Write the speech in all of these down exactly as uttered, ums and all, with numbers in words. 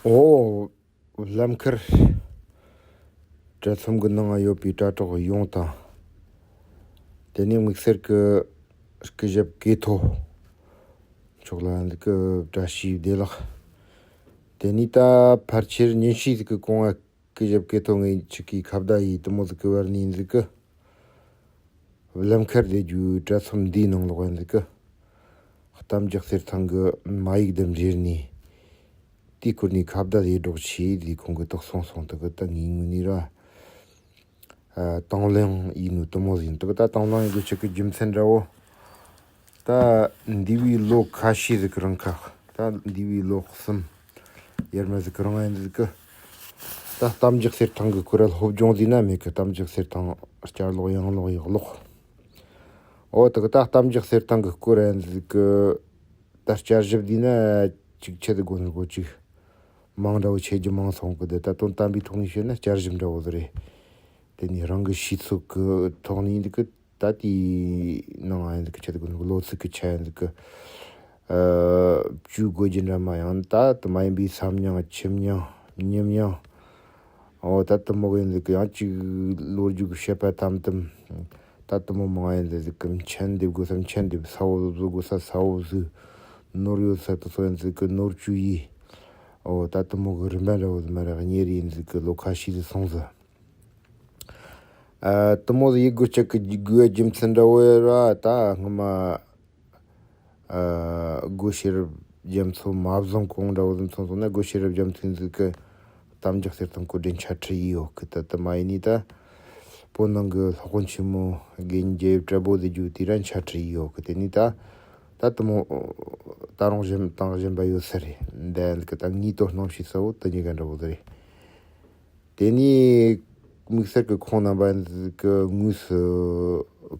ཨོ། ལམ་ཁར་དྲ་ཚོམས་ཀྱི་ནང་ཡོད་པའི་དྲ་གྲོགས་ཡོངས་དང་། དེ་ནས་དམིགས་བསལ་གྱི་སྐུ་ཞབས་ཀེ་ཐོ་མཆོག་ལ་འདི་གི་བཀྲ་ཤིས་བདེ་ལེགས། དེ་ནས་ད་ཕལ་ཆེར་ཉིན་ཤས་ཟིག་གི་གོང་ང་སྐུ་ཞབས་ཀེ་ཐོ་ངའི་ཆི་གི་ཁ་བརྡ་ཡིས་དུ་མོ་ཟིག་གི་བར་ནས་འདི་གི་ལམ་ཁར་བསྡད་རྒྱུའི་དྲ་ཚོམས་འདིའི་ནང་ལོགས་ཡིན་ཟིག་གི། གཏམ་རྒྱུད་གསེར་ཐང་གི་མ་ཡིག་དང་འབྲེལ་ནས། དེའི་སྐོར་ནས་ཁ་བརྡ་ཡེ་སྒྲོག་ཆེ་ཟིག་ཁོང་གི་དོགས་སོང་སོང་དུ་གི་ད་ངའི་ངོས་ནས་ར། ཨ། དང་བླངས་ཡིན་ནོ་དུ་མོ་ཟིག་ཡིན་དུ་གི་ད་དང་བླངས་ཡིན་དགོས་ཆེད་གི་རྒྱུ་མཚན་འདྲ་བོ། ད་འདས་པའི་ལོ་ཁ་ཤས་ཟིག་གི་རིང་ཁ། ད་འདས་པའི་ལོ་གསུམ། ཡར་མར་ཟིག་གི་རིང་ཡིན་ཟིག་གི། ད་གཏམ་རྒྱུད་གསེར་ཐང་གི་སྐོར་ར་སློབ་སྦྱོང་ཟིག་ན་མེད་གི། གཏམ་རྒྱུད་གསེར་ཐང་བསྐྱར་ཀློག་ཡང་ཀློག་ཡག་ཀློག་ཨོ་དེ་གི་ད་གཏམ་རྒྱུད་གསེར་ཐང་གི་སྐོར་ར་ཡིན་ཟིག་གི། ད་བསྐྱར་ཞིབ་ཟིག་ན་ཅིག་ཆེད་དུ་དགོས་ནི་གོ་ཅིག་མང་འདྲ་བོ་ཆེ་རྒྱུ་མང་སོང་གི། དེ་ད་དོན་དམ་པའི་ཐོག་ནས་བཤད་ན་བསྐྱར་ཞིབ་འདྲ་བོ་ཟིག་རེད། དེ་ནས་རང་གི་ཤེས་ཚོད་གི་ཐོག་ནས་འདི་གི་ད་དེའི་ནང་ཨ་ཡིན་ཟིག་གི་ཆེད་དུ་དགོས་ནི་གོ། ལོ་ཚིགས་གི་ཆ་ཡིན་ཟིག་གི། ཨ། བཅུ་དགོས་རྒྱུ་འདྲ་མ་ཡང་ད་དུ་མ་ཡིན་པའི་བསམ་མྱང་ཁྱིམ་མྱང་ཉམས་མྱང་། ཨོ་ད་དུ་མོ་གི་ཡིན་ཟིག་གི་ཡང་ཅིག་ལོ་རྒྱུས་ཀྱི་བཤད་པ་དམ་དུམ། ད་དུ་མོ་མང་ཡིན་ཟིག་གི་མཆན་འདེབས་དགོས་ས་མཆན་འདེབས། ས་བོ་བཟོ་དགོས་ས་ས་བོ་བཟོས། ནོར་ཡོད་ས་དུ་སོ་ཡིན་ཟིག་གི་ནོར་བཅུ་ཡིས། ཨོ་ད་དུ་མོ་གི་རིམ་པ་འདྲ་བོ་ཟིག་མ་རེད། གཉེར་ཡིན་ཟིག་གི་ལོ་ཁ་ཤས་ཟིག་སོང་ཟིག་ཨ། དུ་མོ་ཟིག་ཡིག་དགོས་ཆེད་གི་དགོས་རྒྱུ་མཚན་འདྲ་བོ་ཡོད་ར། ད་སྔོན་མ། ཨ། སྒོ་ཤེས་རབ་རྒྱ་མཚོ་མ་བཟང་གོང་འདྲ་བོ་ཟིག་མཚོན་སོང་ན། སྒོ་ཤེས་རབ་རྒྱ་མཚོ་ཟིག་གི་གཏམ་རྒྱུད་གསེར་ཐང་གོ་སྒྲིག་འཆད་ཁྲིད་ཡིས་ཡོད་གི། ད་དུ་མ་ཡིན་ནི་ད་བོད་ནང་གི་སློབ་དཔོན་ཆེན་མོ་དགེ་བསྙེན་རྒྱལ་བའི་བཀྲ་བྷོ་ཟེར་རྒྱུ་དེ་ར་འཆད་ཁྲིད་ཡིས་ཡོད་གི། དེ་ནི་ད་ད་དུ་མོ་ད་རུང་གཞན་དང་གཞན་པ་ཡོད་ས་རེད། འདི་གི་ད་ངའི་དོ་སྣང་བྱེད་ས་བོ་དེ་གཉིས་ཀ་འདྲ་བོ་ཟིག་རེད། དེ་ནས་དམིགས་བསལ་གྱི་ཁོང་རྣམ་པ་ཟིག་གི་དངོས་སུ་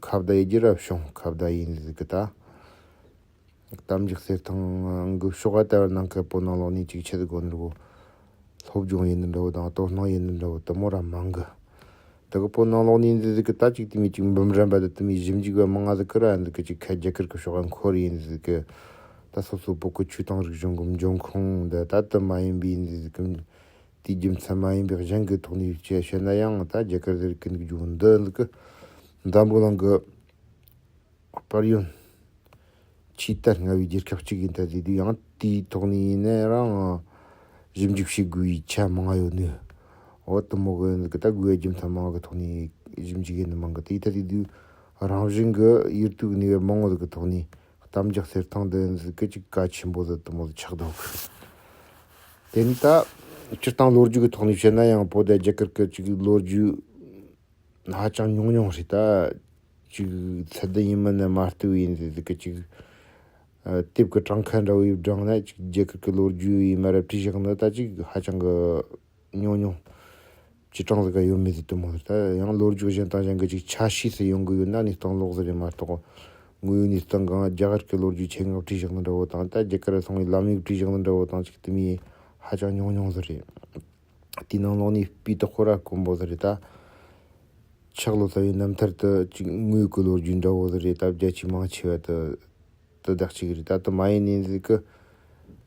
ཁ་བརྡ་ཡེ་རྒྱུ་ར་བྱུང་། ཁ་བརྡ་ཡིན་ཟིག་གི་ད། གཏམ་རྒྱུད་གསེར་ཐང་གི་ཕྱོགས་ལྟ་བུར་ནང་གི་བོད་ནང་ལོགས་ནས་ཅིག་ཆེད་དུ་དགོས་ནི་རེད་གོ། སློབ་སྦྱོང་ཡིན་ནི་འདྲ་བོ་དང་དོ་སྣང་ཡིན་ནི་འདྲ་བོ་དུ་མོ་ར་མང་གི། དེ་གི་བོད་ནང་ལོགས་ནས་ཡིན་ཟིག་གི་ད་ཅིག་དེ་མི་ཅིག་འབུམ་རམས་པ་དང་དེ་མི་ཞིབ་འཇུག་པ་མང་ང་ཟིག་གི་ར་ཡིན་ཟིག་གི་ཅིག་ཁ་རྒྱ་གར་གི་ཕྱོགས་ལ་འཁོར་ཡིན་ཟིག་གི། ད་སོ་སོ་བོད་གི་ཆོས་དང་རིག་གཞུང་གི་འབྱུང་ཁུངས་འདི་ད་དུ་མ་ཡིན་པའི་ཡིན་ཟིག་གི། དེའི་རྒྱུ་མཚན་མ་ཡིན་པའི་གཞན་གྱི་ཐོག་ནས་བཤད་བཤད་ན་ཡང་ད་རྒྱ་གར་ཟེར་གི་འདུག་རྒྱུ་འདི་ནི་གི་འཛམ་བུ་གླིང་གི་དཔལ་ཡོན་ཆེས་དར་སྔ་བའི་རྒྱལ་ཁབ་ཅིག་ཡིན། ད་དེ་དུས་ཡང་དེའི་ཐོག་ནས་ཡིན་ན་རང་ཞིབ་འཇུག་བྱེད་དགོས་པའི་ཆ་མང་ཡོད་ནི། འོ་དུ་མོ་གི་ནི་གི་ད་དགོས་ཡ་རྒྱུ་མཚན་མང་གི་ཐོག་ནས་ཞིབ་འཇུག་ཡིན་ནི་མང་གི། དེའི་ད་དེ་དུས་རང་བཞིན་གི་ཡུལ་དུས་ནས་མང་བོ་ཟིག་གི་ཐོག་ནས་གཏམ་རྒྱུད་གསེར་ཐང་འདི་ཟིག་གི་ཅིག་གལ་ཆེན་པོ་ཟིག་དུ་མོ་ཆགས་འདུག་དེ་ནི་ད་སྤྱིར་བཏང་ལོ་རྒྱུས་ཀྱི་ཐོག་ནས་བཤད་ན་ཡང་བོད་དང་རྒྱ་གར་གྱི་ཅིག་ལོ་རྒྱུས་ཧ་ཅང་ཉུང་ཉུང་རེད། ད་ཅིག་ཚད་ལྡན་ཡིན་མིན་ནི་མ་ལྟོས་ཡིན་ཟེར་ཟིག་གི་ཅིག་ཨ། དེབ་ཀྱི་གྲངས་ཀ་འདྲ་བོ་ཡིས་བགྲངས་ན་ཅིག་རྒྱ་གར་གྱི་ལོ་རྒྱུས་ཡིས་མ་ར་བྲིས་བཞག་ནི་ད་ཅིག་ཧ་ཅང་གི་ཉུང་ཉུང་། ཅི་གྲངས་ཟིག་ག་ཡོད་མེད་ཟིག་དུ་མོ་རེད། ད་ཡང་ལོ་རྒྱུས་གཞན་དང་གཞན་གྱི་ཅིག་ཆ་ཤས་སུ་ཡོང་གི་ཡོད་ན་གནས་སྟངས་ལོག་ཟིག་རེད་མ་གཏོགས། དངོས་ཡོད་གནས་སྟངས་གང་རྒྱ་གར་གྱི་ལོ་རྒྱུས་ཆེད་མངགས་བྲིས་བཞག་ནི་འདྲ་བོ་དང་ད་རྒྱ་གར་སོང་བའི་ལམ་ཡིག་བྲིས་བཞག་ནི་འདྲ་བོ་དང་ཅིག་དུ་མོ་ཧ་ཅང་ཉུང་ཉུང་ཟིག་རེད། དེའི་ནང་ལོགས་ནས་སྤུས་དག་ཁོ་ར་དཀོན་པོ་ཟིག་རེད། ད་ཆག་ལོ་ཙཱ་བའི་རྣམ་ཐར་དུ་ཅིག་དངོས་ཀྱི་ལོ་རྒྱུས་འདྲ་བོ་ཟིག་རེད། ད་བརྒྱ་ཆའི་མང་ཆེ་བ་དུ་དུ་བདག་གཅིག་རེད། ད་དུ་མ་ཡིན་ནི་ཟིག་གི་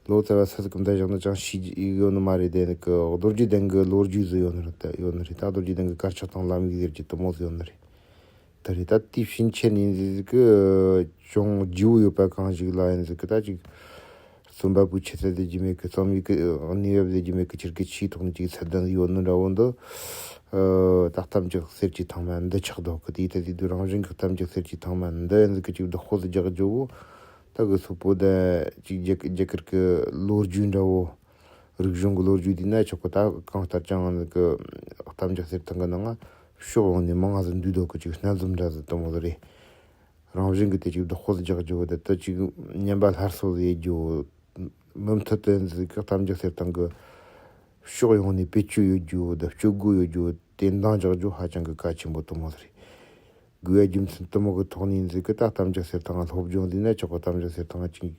ལོ་ཙཱ་བ་སུ་ཟིག་གི་འདི་བཞག་ན་ཅང་ཤེས་ཀྱི་ཡོད་ནི་མ་རེད། དེ་ནི་གི་རྡོ་རྗེ་གདན་གྱི་ལོ་རྒྱུས་ཟིག་ཡོད་ནི་རེད། ད་ཡོད་ནི་རེད། ད་རྡོ་རྗེ་གདན་གྱི་དཀར་ཆག་དང་ལམ་ཡིག་ཟེར་གྱི་དུ་མོ་ཟིག་ཡོད་ནི་རེད། ད་རེད། ད་དེའི་ཕྱིན་ཆད་ནས་ཟིག་གི་ཅུང་བརྗེ་བོ་ཡོད་པ་གང་ཞིག་ལ་ཡིན་ཟིག་གི་ད་ཅིག་རྩོམ་པ་པོའི་ཆུ་ཚད་ཟེར་རྒྱུ་མེད་གི། རྩོམ་ཡིག་གི་གནས་བབ་ཟེར་རྒྱུ་མེད་གི། ཁྱེད་ཀྱི་ཆེས་ཐོག་ནས་ཅིག་ཚད་ལྡན་ཡོད་ནི་འདྲ་བོ་འདི། ཨ། ད་གཏམ་རྒྱུད་གསེར་གྱི་ཐང་མ་འདི་ཆགས་འདུག་གི། དེའི་ཐད་དེ་དུས་རང་བཞིན་གྱི་གཏམ་རྒྱུད་གསེར་གྱི་ཐང་མ་འདི་ཡིན་ཟིག་གི་ཅིག་བདག་པོ་ཟིག་རྒྱག་རྒྱུ་བོ། ད་གི་སོག་པོ་ད་ཅིག་རྒྱ་རྒྱ་གར་གྱི་ལོ་རྒྱུས་འདྲ་བོ། རིག་གཞུང་གི་ལོ་རྒྱུས་དེ་ན་ཆོག་གི། ད་གང་ལྟར་ཀྱང་ནི་གི་གཏམ་རྒྱུད་གསེར་ཐང་གི་ནང་ང་ཕྱོགས་ཡོངས་ནས་མང་ང་ཟིག་འདུས་འདུག་གི། ཅིག་སྣ་འཛོམས་འདྲ་ཟིག་དུ་མོ་ཟིག་རེད། རང་བཞིན་གི་དེ་ཅིག་བདག་པོ་ཟིག་རྒྱག་རྒྱུ་བོ་དེ་ད་ཅིག་ཉམས་པ་སླར་གསོ་ཟིག་ཡེད་རྒྱུ་བོ། མུ་མཐུད་དུ་ཟིག་གི་གཏམ་རྒྱུད་གསེར་ཐང་གི་ཕྱོགས་ཡོངས་ནས་བེད་སྤྱོད་ཡོད་རྒྱུ་བོ་དང་སྤྱོད་སྒོ་ཡོད་རྒྱུ་བོ་དེ་འདང་རྒྱག་རྒྱུ་ཧ་ཅང་གི་གལ་ཆེན་པོ་དུ་མོ་ཟིག་རེད། དགོས་ཡ་རྒྱུ་མཚན་དུ་མོ་གི་ཐོག་ནས་ཟིག་གི་ད་གཏམ་རྒྱུད་གསེར་ཐང་ང་སློབ་སྦྱོང་ཟིག་ན་ཆོག་གི། གཏམ་རྒྱུད་གསེར་ཐང་ང་ཅིག་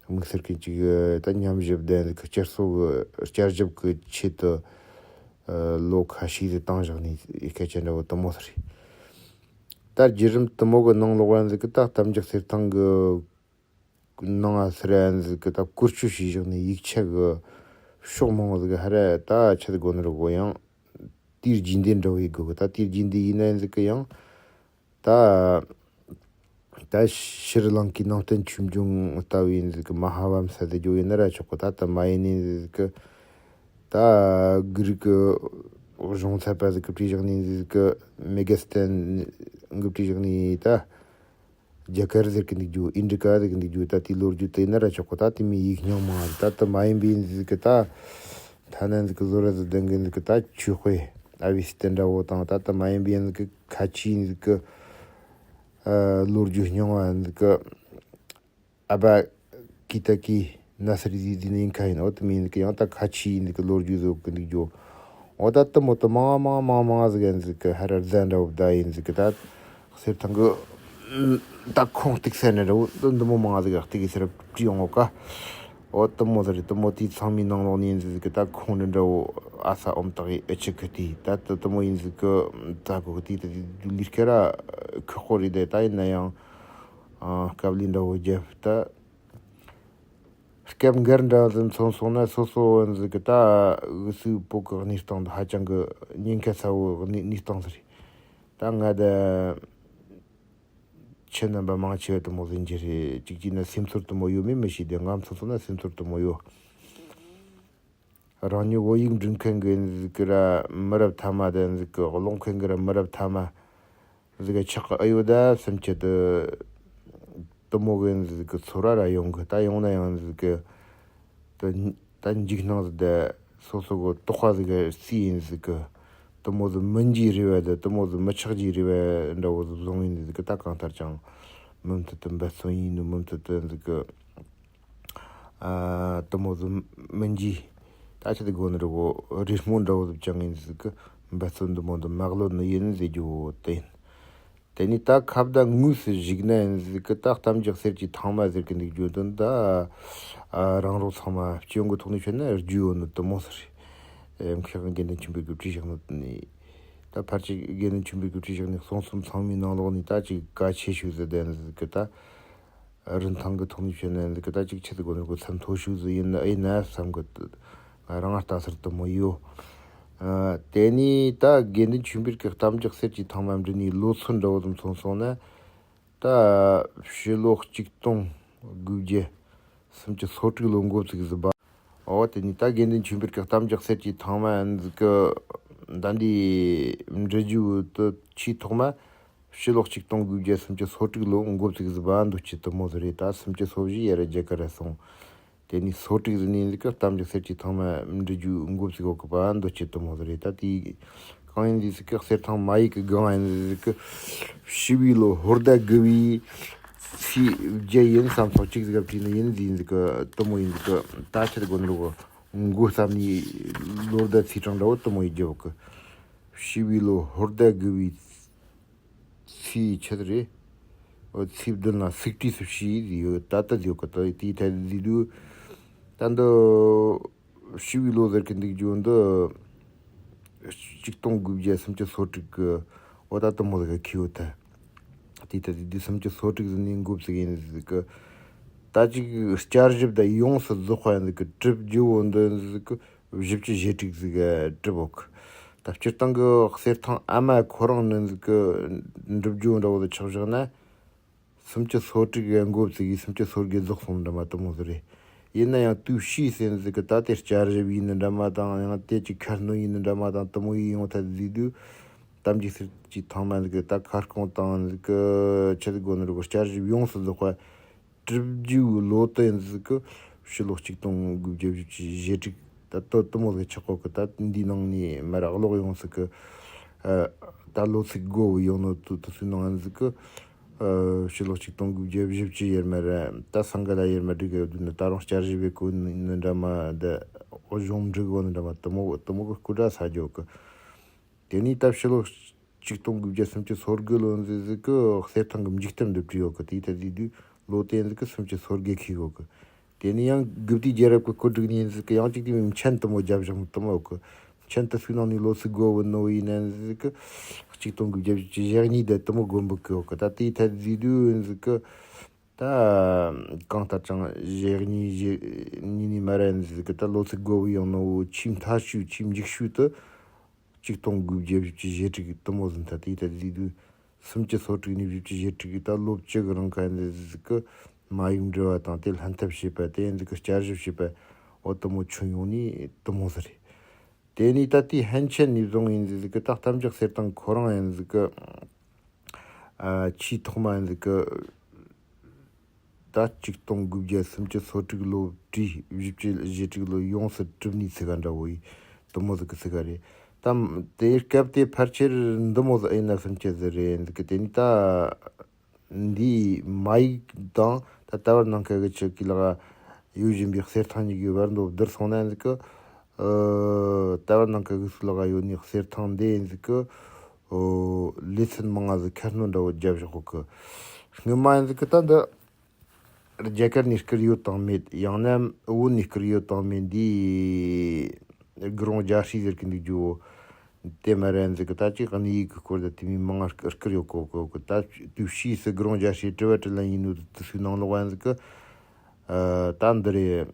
དམིགས་བསལ་གྱི་ཅིག་ད་ཉམས་ཞིབ་ལྡན་ཟིག་གི་བསྐྱར་གསོ་གི་བསྐྱར་ཞིབ་གི་ཆེད་དུ་ཨ་ལོ་ཁ་ཤས་ཟིག་བཏང་བཞག་ནས་སྐད་ཆ་འདྲ་བོ་དུ་མོ་ཟིག་རེད། ད་བརྒྱུད་རིམ་དུ་མོ་གི་ནང་ལོགས་ཡ་ཟིག་གི་ད་གཏམ་རྒྱུད་གསེར་ཐང་གི་ནང་ང་ཟེར་ཡ་ཟིག་གི་ད་བཀོལ་སྤྱོད་བྱས་བཞག་ནས་ཡིག་ཆ་གི་ ཕྱོགས་མང་བོ་ཟིག་ཧ་ར་ད་ཆི་ཟིག་དགོ་ནི་རུ་གོ་ཡང་དེའི་རྗེས་འདེད་འདྲ་བོ་ཡེད་དགོ་གི། ད་དེའི་རྗེས་འདེད་ཡིན་ན་ཟིག་གི་ཡང་ད་ད་ཤྲི་ལང་ཀའི་ནང་བསྟན་ཆོས་འབྱུང་ལྟ་བུའི་ཟིག་གི་མ་ཧཱ་བམ་ས་ཟེར་རྒྱུ་ཡིན་ན་ར་ཆོག་གི། ད་ད་མ་ཡིན་ནི་ཟིག་གི་ད་གི་རིགས་གི་གཞུང་ཚད་པ་ཟིག་གི་བྲིས་བཞག་ནི་ཟིག་གི་མེ་ག་སྟན་གི་བྲིས་བཞག་ནི་ད། རྒྱ་གར་ཟེར་གི་འདུག་རྒྱུ། ཨིན་ཌི་ཀ་ཟེར་གི་འདུག་རྒྱུ། ད་དེའི་ལོ་རྒྱུས་དེ་ན་ར་ཆོག་གི། ད་དེ་མོ་ཡིག་རྙིང་མང་རེད། ད་དེ་མ་ཡིན་པའི་ཟིག་གི་ད་ཐ་ན་ཟིག་གི་བཟོ་ར་ཟིག་ལྡན་གི་ཟིག་གི་ད་ཆོས་དཔེ་ཨ་བི་སི་ཏན་འདྲ་བོ་དང་། ད་དེ་མ་ཡིན་པའི་ཟིག་གི་ཁ་ཆེའི་ཟིག་གི་ཨ་ལོ་རྒྱུས་རྙིང་བ་ཟིག་གི་ཨ་བ་ཀི་ཏ་ཀི་ན་སི་རི་ཟིག་ཟིག་ནི་ཁ་ཡིན། འོ་དེ་མོ་ཡིན་ཟིག་གི་ཡང་ད་ཁ་ཆེའི་ཟིག་གི་ལོ་རྒྱུས་བཟོ་གི་འདུག་རྒྱུ། འོ་ད་དེ་མོ་དེ་མང་མང་མང་མང་ཟིག་ཡིན་ཟིག་གི་ཧ་ར་རྫ་འདྲ་བོ་བསྡད་ཡིན་ཟིག་གི། ད་གསེར་ཐང་གི་ད་ཁུངས་གཏུགས་ས་ནི་འདྲ་བོ་འདི་འདི་མོ་མང་ཟིག་གཏུགས་གི་ཟེར་བྲིས་ཡོང་ངོ་ཀ། འོ་དེ་མོ་ཟིག་རེད། དེ་མོ་དེའི་ཚང་མའི་ནང་ལོགས་ནས་ཡིན་ཟིག་གི་ད་ཁུངས་འདི་འདྲ་བོ་ཨ་ས་ཨོམ་ཏག་གི་ཨེ་ཆི་གི་དེ་ད་དེ་དེ་མོ་ཡིན་ཟིག་གི། ད་གོ་གི་དེ་ད་དེ་ལི་སྐད་ར་ཁག་པོ་རེད། དེ་ད་ཡིན་ན་ཡང་ཨ་དཀའ་ལས་འདྲ་བོ་བརྒྱབ་ད། སྐབས་འགར་འདྲ་ཟིག་མཚོན་སོང་ན་སོ་སོ་བོ་ཟིག་གི་ད་གི་སུའི་བོད་གི་གནས་སྟངས་དེ་ཧ་ཅང་གི་ཉེན་ཁ་ཚ་བོ་གནས་གནས་སྟངས་ཟིག་རེད། ད་ང་ད་ཁྱེད་རྣམ་པ་མང་ཆེ་བ་དེ་མོ་ཟིག་ཡིན་རྒྱུ་རེད། གཅིག་གཅིག་ན་སེམས་ཚོར་དེ་མོ་ཡོད་མེད་མི་ཤེས། དེ་ང་མཚོན་སོང་ན་སེམས་ཚོར་དེ་མོ་ཡོད། རང་ཉིད་བོད་ཡིག་འབྲི་མཁན་གི་ཟིག་གི་ར་མི་རབས་ཐ་མ་དང་ཟིག་གི་ཀློག་མཁན་གི་ར་མི་རབས་ཐ་མ་ཟིག་གི་ཆགས་ཨེ་ཡོད་ད་བསམ་གྱི་དེ་དེ་མོ་གི་ཟིག་གི་ཚོར་བ་ར་ཡོང་གི། ད་ཡོང་ན་ཡང་ཟིག་གི་དེ་ད་འཇིགས་སྣང་ཟིག་དེ་སོ་སོ་གི་རྟོགས་པ་ཟིག་གི་སུ་ཡིན་ཟིག་གི་དེ་མོ་ཟིག་མི་འཇིགས་རེ་བ་དེ་དེ་མོ་ཟིག་མི་ཆགས་རྒྱུ་རེ་བ་འདྲ་བོ་ཟིག་བཟུང་ཡིན་ཟིག་གི། ད་གང་ལྟར་ཀྱང་མུ་མཐུད་དུ་འབད་བརྩོན་ཡིན་ནོ། མུ་མཐུད་དུ་ཟིག་གི་ཨ་དེ་མོ་ཟིག་མི་འཇིགས། ད་ཆི་དེ་དགོ་ནི་རེད་གོ། རེ་སྨོན་འདྲ་བོ་ཟིག་བཅངས་ཡིན་ཟིག་གི་འབད་བརྩོན་འདི་མོ་འདི་མ་གློད་ནི་ཡིན་ཟེར་རྒྱུ་བོ་དེ་ཡིན། དེ་ནས་ད་ཁ་བརྡ་དངོས་སུ་གཞིགས་ན་ཡིན་ཟིག་གི་ད་གཏམ་རྒྱུད་གསེར་གྱི་ཐང་མ་ཟེར་གི་འདུག་རྒྱུ་དོན་ད་ཨ་རང་རོགས་ཚང་མ་སྤྱི་ཡོངས་ཀྱི་ཐོག་ནས་བཤད་ན་རྒྱུས་ཡོད་ནི་དེ་མོ་ཟིག་རེད། མཁས་དབང་དགེ་འདུན་ཆོས་འཕེལ་གྱིས་བྲིས་བཞག་ནི་དེ་ནས་ད་ཕལ་ཆེར་དགེ་འདུན་ཆོས་འཕེལ་གྱིས་བྲིས་བཞག་ནི་གསུང་རྩོམ་ཚང་མའི་ནང་ལོགས་ནས་ད་ཅིག་གལ་ཆེ་ཤོས་ཟིག་ལྡན་ཟིག་གི་ད། རིན་ཐང་གི་ཐོག་ནས་བཤད་ན་འདི་གི་ད་ཅིག་ཆི་ཟིག་གོ་ནི་གོ་ཚད་མཐོ་ཤོས་ཟིག་ཡིན་ཨེ་ན་བསམ་གི། ང་རང་ལྟ་སར་དེ་མོ་ཡོད། ཨ་དེ་ནས་ད་དགེ་འདུན་ཆོས་འཕེལ་གྱི་གཏམ་རྒྱུད་གསེར་གྱི་ཐང་མ་འབྲི་ནས་ལོ་ཚོད་འདྲ་བོ་ཙམ་མཚོན་སོང་ན། ད་ཕྱི་ལོ་གཅིག་སྟོང་དགུ་བརྒྱ་སུམ་ཅུ་སོ་དྲུག་ལོ་འགོ་བཙུགས་ཟིན་པ། འོ་དེ་ནས་ད་དགེ་འདུན་ཆོས་འཕེལ་གྱི་གཏམ་རྒྱུད་གསེར་གྱི་ཐང་མ་འདི་གི་ད་འདི་འབྲི་རྒྱུ་དེ་ཆེས་ཐོག་མ། ཕྱི་ལོ་གཅིག་སྟོང་དགུ་བརྒྱ་སུམ་ཅུ་སོ་དྲུག་ལོ་འགོ་བཙུགས་ཟིན་པ་འདུག་ཅི་དེ་མོ་ཟིག་རེད། ད་སུམ་ཅུ་སོ་བཞི་ཡར་རྒྱ་གར་ར་སོང་། དེ་ནས་སོ་དྲུག་ཟིན་ནས་འདི་གི་གཏམ་རྒྱུད་གསེར་གྱི་ཐང་མ་འབྲི་རྒྱུ་འགོ་བཙུགས་ཡོད་གི་པ་འདུག་ཅི་དེ་མོ་ཟིག་རེད། ད་དེ་གང་ཡིན་ཟིག་གི་གསེར་ཐང་མ་ཡིག་གི་སྒང་ཡིན་ཟིག་གི་ཕྱི་བའི་ལོ་ཧོར་ཟླ་དགུ་བའི་ཚེས་བརྒྱད་ཡིན་བསམ་སོང་། གཅིག་ཟིག་ག་བྲིས་ནི་ཡིན་ཟིག་ཟིག་གི་དེ་མོ་ཡིན་ཟིག་གི། ད་ཆི་དགོ་ནི་རུ་མགོ་བརྩམས་ནས་ལོ་ཟླ་ཚེས་གྲངས་འདྲ་བོ་དེ་མོ་ཡིན་རྒྱུ་གི། ཕྱི་བའི་ལོ་ཧོར་ཟླ་དགུ་བའི་ཚེས་ཆི་རེད། འོ་ཚེས་བདུན་ལ་སིག་ཊི་སུ་ཤི་ཡོད། ད་ལྟ་ཡོད་གི། ད་དེའི་ཐད་ཟིག་དུས་ད་འདི་ཕྱི་བའི་ལོ་ཟེར་གི་འདུག་རྒྱུ་འདི་གཅིག་སྟོང་དགུ་བརྒྱ་སུམ་ཅུ་སོ་དྲུག་གི་འོ་ད་དེ་མོ་ཟིག་གི་ཁེ་ཡོད་ད། དེའི་ཐད་ཟིག་དུས་སུམ་ཅུ་སོ་དྲུག་ཟིན་ནས་འགོ་བཙུགས་ཡིན་ཟིག་གི། ད་ཅིག་བསྐྱར་ཞིབ་ད་ཡོངས་སུ་རྫོགས་པ་ཡིན་ཟིག་གི་གྲུབ་རྒྱུ་བོ་འདི་ཟིག་གི་བཞི་བཅུ་ཞེ་དྲུག་ཟིག་གྲུབ་འོག་ད་སྤྱིར་བཏང་གི་གསེར་ཐང་ཨ་མ་ཁོ་རང་ནི་ཟིག་གི་འགྲུབ་རྒྱུ་འདྲ་བོ་དེ་ཆགས་བཞག་ན། སུམ་ཅུ་སོ་དྲུག་གི་འགོ་བཙུགས་ཡིན། སུམ་ཅུ་སོ་དགུ་རྫོགས་སོང་འདྲ་མ་དེ་མོ་ཟིག་རེད། ཡིན་ན་ཡང་དུས་ཕྱིས་ཟིན་ཟིག་གི་ད་དེ་བསྐྱར་ཞིབ་ཡིན་ནི་འདྲ་མ་དང་ཡང་དེ་ཅིག་ཁ་སྣོན་ཡིན་ནི་འདྲ་མ་དང་དེ་མོ་ཡིན་ཡོང་ཐལ་ཟིག་དུས། གཏམ་རྒྱུད་གསེར་གྱི་ཐང་མ་ཟིག་གི་ད་ཁ་སྐོང་དང་ཟིག་གི་ཆི་ཟིག་དགོ་ནི་རུ་བསྐྱར་ཞིབ་ཡོངས་སུ་རྫོགས་པ། གྲུབ་རྒྱུའི་ལོ་དེ་ཡིན་ཟིག་གི་ཕྱི་ལོ་གཅིག་སྟོང་དགུ་བརྒྱ་བཞི་བཅུ་ཞེ་དྲུག་ད་དེ་དེ་མོ་ཟིག་ཆགས་གོ་གི། ད་འདིའི་ནང་ནས་མར་ར་ཀློག་ཡོང་ཟིག་གི། ཨ་ད་ལོ་ཚིགས་དགུ་བོ་ཡོང་ནོ་དེ་དེ་ཚོའི་ནང་ཡིན་ཟིག་གི། ཨ་ཕྱི་ལོ་གཅིག་སྟོང་དགུ་བརྒྱ་བཞི་བཅུ་ཡར་མར་ར་ད་སང་ག་ལ་ཡར་མར་བསྒྲིགས་གི་ཡོད་དུས་ནི་ད་རུང་བསྐྱར་ཞིབ་བྱེད་གོ་ནི་འདྲ་མ་ད་གཞུང་འབྲི་གོ་ནི་འདྲ་མ་དེ་མོ་དེ་མོ་གི་སྐུ་དྲག་ས་རྒྱོ་གི། དེ་ནས་ད་ཕྱི་ལོ་གཅིག་སྟོང་དགུ་བརྒྱ་སུམ་ཅུ་སོ་དགུ་ལོ་འདི་ཟིག་གི་གསེར་ཐང་གི་མཇུག་གཏམ་འདི་བྲིས་ཡོད་གི། དེའི་ཐད་དེ་དུས་ལོ་དེ་ཟིག་གི་སུམ་ཅུ་སོ་དགུ་ཁེལ་ཡོད་གི། དེ་ནས་ཡང་གུབ་ཏི་རྒྱལ་རབས་ཀྱི་བཀོད་སྒྲིག་ནས་ཟིག་གི་ཡང་གཅིག་དེ་མིན་མཆན་དེ་མོ་རྒྱབ་བཞག་དེ་མོ་ཡོད་གི། མཆན་དེ་ཚོའི་ནང་ནས་ལོ་ཚིགས་དགུ་བོ་ནོ་ཡིན་ན་ཟིག་གི་གཅིག་སྟོང་དགུ་བརྒྱ་བཞི་བཅུ་ཞེ་གཉིས་དེ་དེ་མོ་དགོན་པོ་གི་ཡོད་གི། ད་དེའི་ཐད་དེ་དུས་ཟིག་གི། ད་གང་ལྟར་ཀྱང་གཞེས་ནིང་གཞེས་ནིང་ནས་མར་ཡིན་ཟིག་གི་ད་ལོ་ཚིགས་དགུ་བའི་ཡང་ན་བོ་ཆེས་མཐའ་ཤོས་ཆེས་མཇུག་ཤོས་དུ་ཆིག་སྟོང་དགུ་བརྒྱ་བཞི་བཅུ་ཞེ་དྲུག་དུ་མོ་ཟིན་ད་དེ་ད་ཟིག་དུས་སུམ་ཅུ་སོ་དྲུག་ནས་བཞི་བཅུ་ཞེ་དྲུག་ད་ལོ་བཅུ་གི་རིང་ག་ཡིན་ཟིག་གི་མ་ཡིག་འབྲི་བ་དང་དེ་ལྷན་ཐབས་བྱེད་པ་དེ་ཡིན་ཟིག་གི་བསྐྱར་ཞིབ་བྱེད་པ་འོ་དུ་མོ་ཁྱོན་ཡོངས་ནས་དུ་མོ་ཟིག་རེད། དེ་ནས་ད་ལྟའི་ཧན་ཆེན་ནས་བཟུང་ཡིན་ཟིག་གི་ད་གཏམ་རྒྱུད་གསེར་ཐང་ཁོ་རང་ཡིན་ཟིག་གི་ཨ་ཆེས་ཐོག་མ་ཡིན་ཟིག་གི་ད་ཆིག་སྟོང་དགུ་བརྒྱ་སུམ་ཅུ་སོ་དྲུག་ལོ་བྲིས་བཞི་བཅུ་ཞེ་དྲུག་ལོ་ཡོངས་སུ་གྲུབ་ནས་ཚིག་ག་འདྲ་བོ་ཡིན་དུ་མོ་ཟིག་གི་ཚིག་ག་རེད། ད་དེ་སྐབས་དེ་ཕལ་ཆེར་འདི་མོ་ཟིག་ཡིན་ན་སུམ་ཅུ་ཟིག་རེད་ཟིག་གི་དེ་ནས་ད། འདིའི་མ་ཡིག་དང་ད་ལྟ་བར་ནང་ཁ་གི་ཆུ་གི་ལག་ཡོད་བཞིན་པའི་གསེར་ཐང་གཉིས་ཀྱི་བར་འདོད་བསྡུར་སོང་ན་ཡིན་ཟིག་གི་ཨ་ད་བར་ནང་ཁ་གི་སུ་ལག་ཡོད་ནི་གསེར་ཐང་འདི་ཡིན་ཟིག་གི་ཨོ་ལེ་ཚན་མང་ང་ཟིག་ཁ་སྣོན་འདྲ་བོ་རྒྱབ་བཞག་གི་སྔོན་མ་ཡིན་ཟིག་གི་ད་འདི་རྒྱ་གར་ནས་བསྐུར་ཡོད་དང་མེད་ཡང་ན་བོད་ནས་བསྐུར་ཡོད་དང་མེད་འདི་དགུ་རོང་རྒྱ་ཧྲི་ཟེར་གི་འདུག་རྒྱུ་བོ། དེ་མ་རན་ཟིག་གི་ད་ཅིག་གནས་ཡིག་གི་སྐོར་དང་དེ་མིན་མང་ང་བསྐུར་ཡོད་གོ་གོ་གི་ད་དུས་ཕྱིས་སུ་དགུ་རོང་རྒྱ་ཧྲི་དྲི་བ་དྲི་ལན་ཡིན་ནོ་དུ་སུའི་ནང་ལོག་ཡིན་ཟིག་གི་ད་འདི་རེད།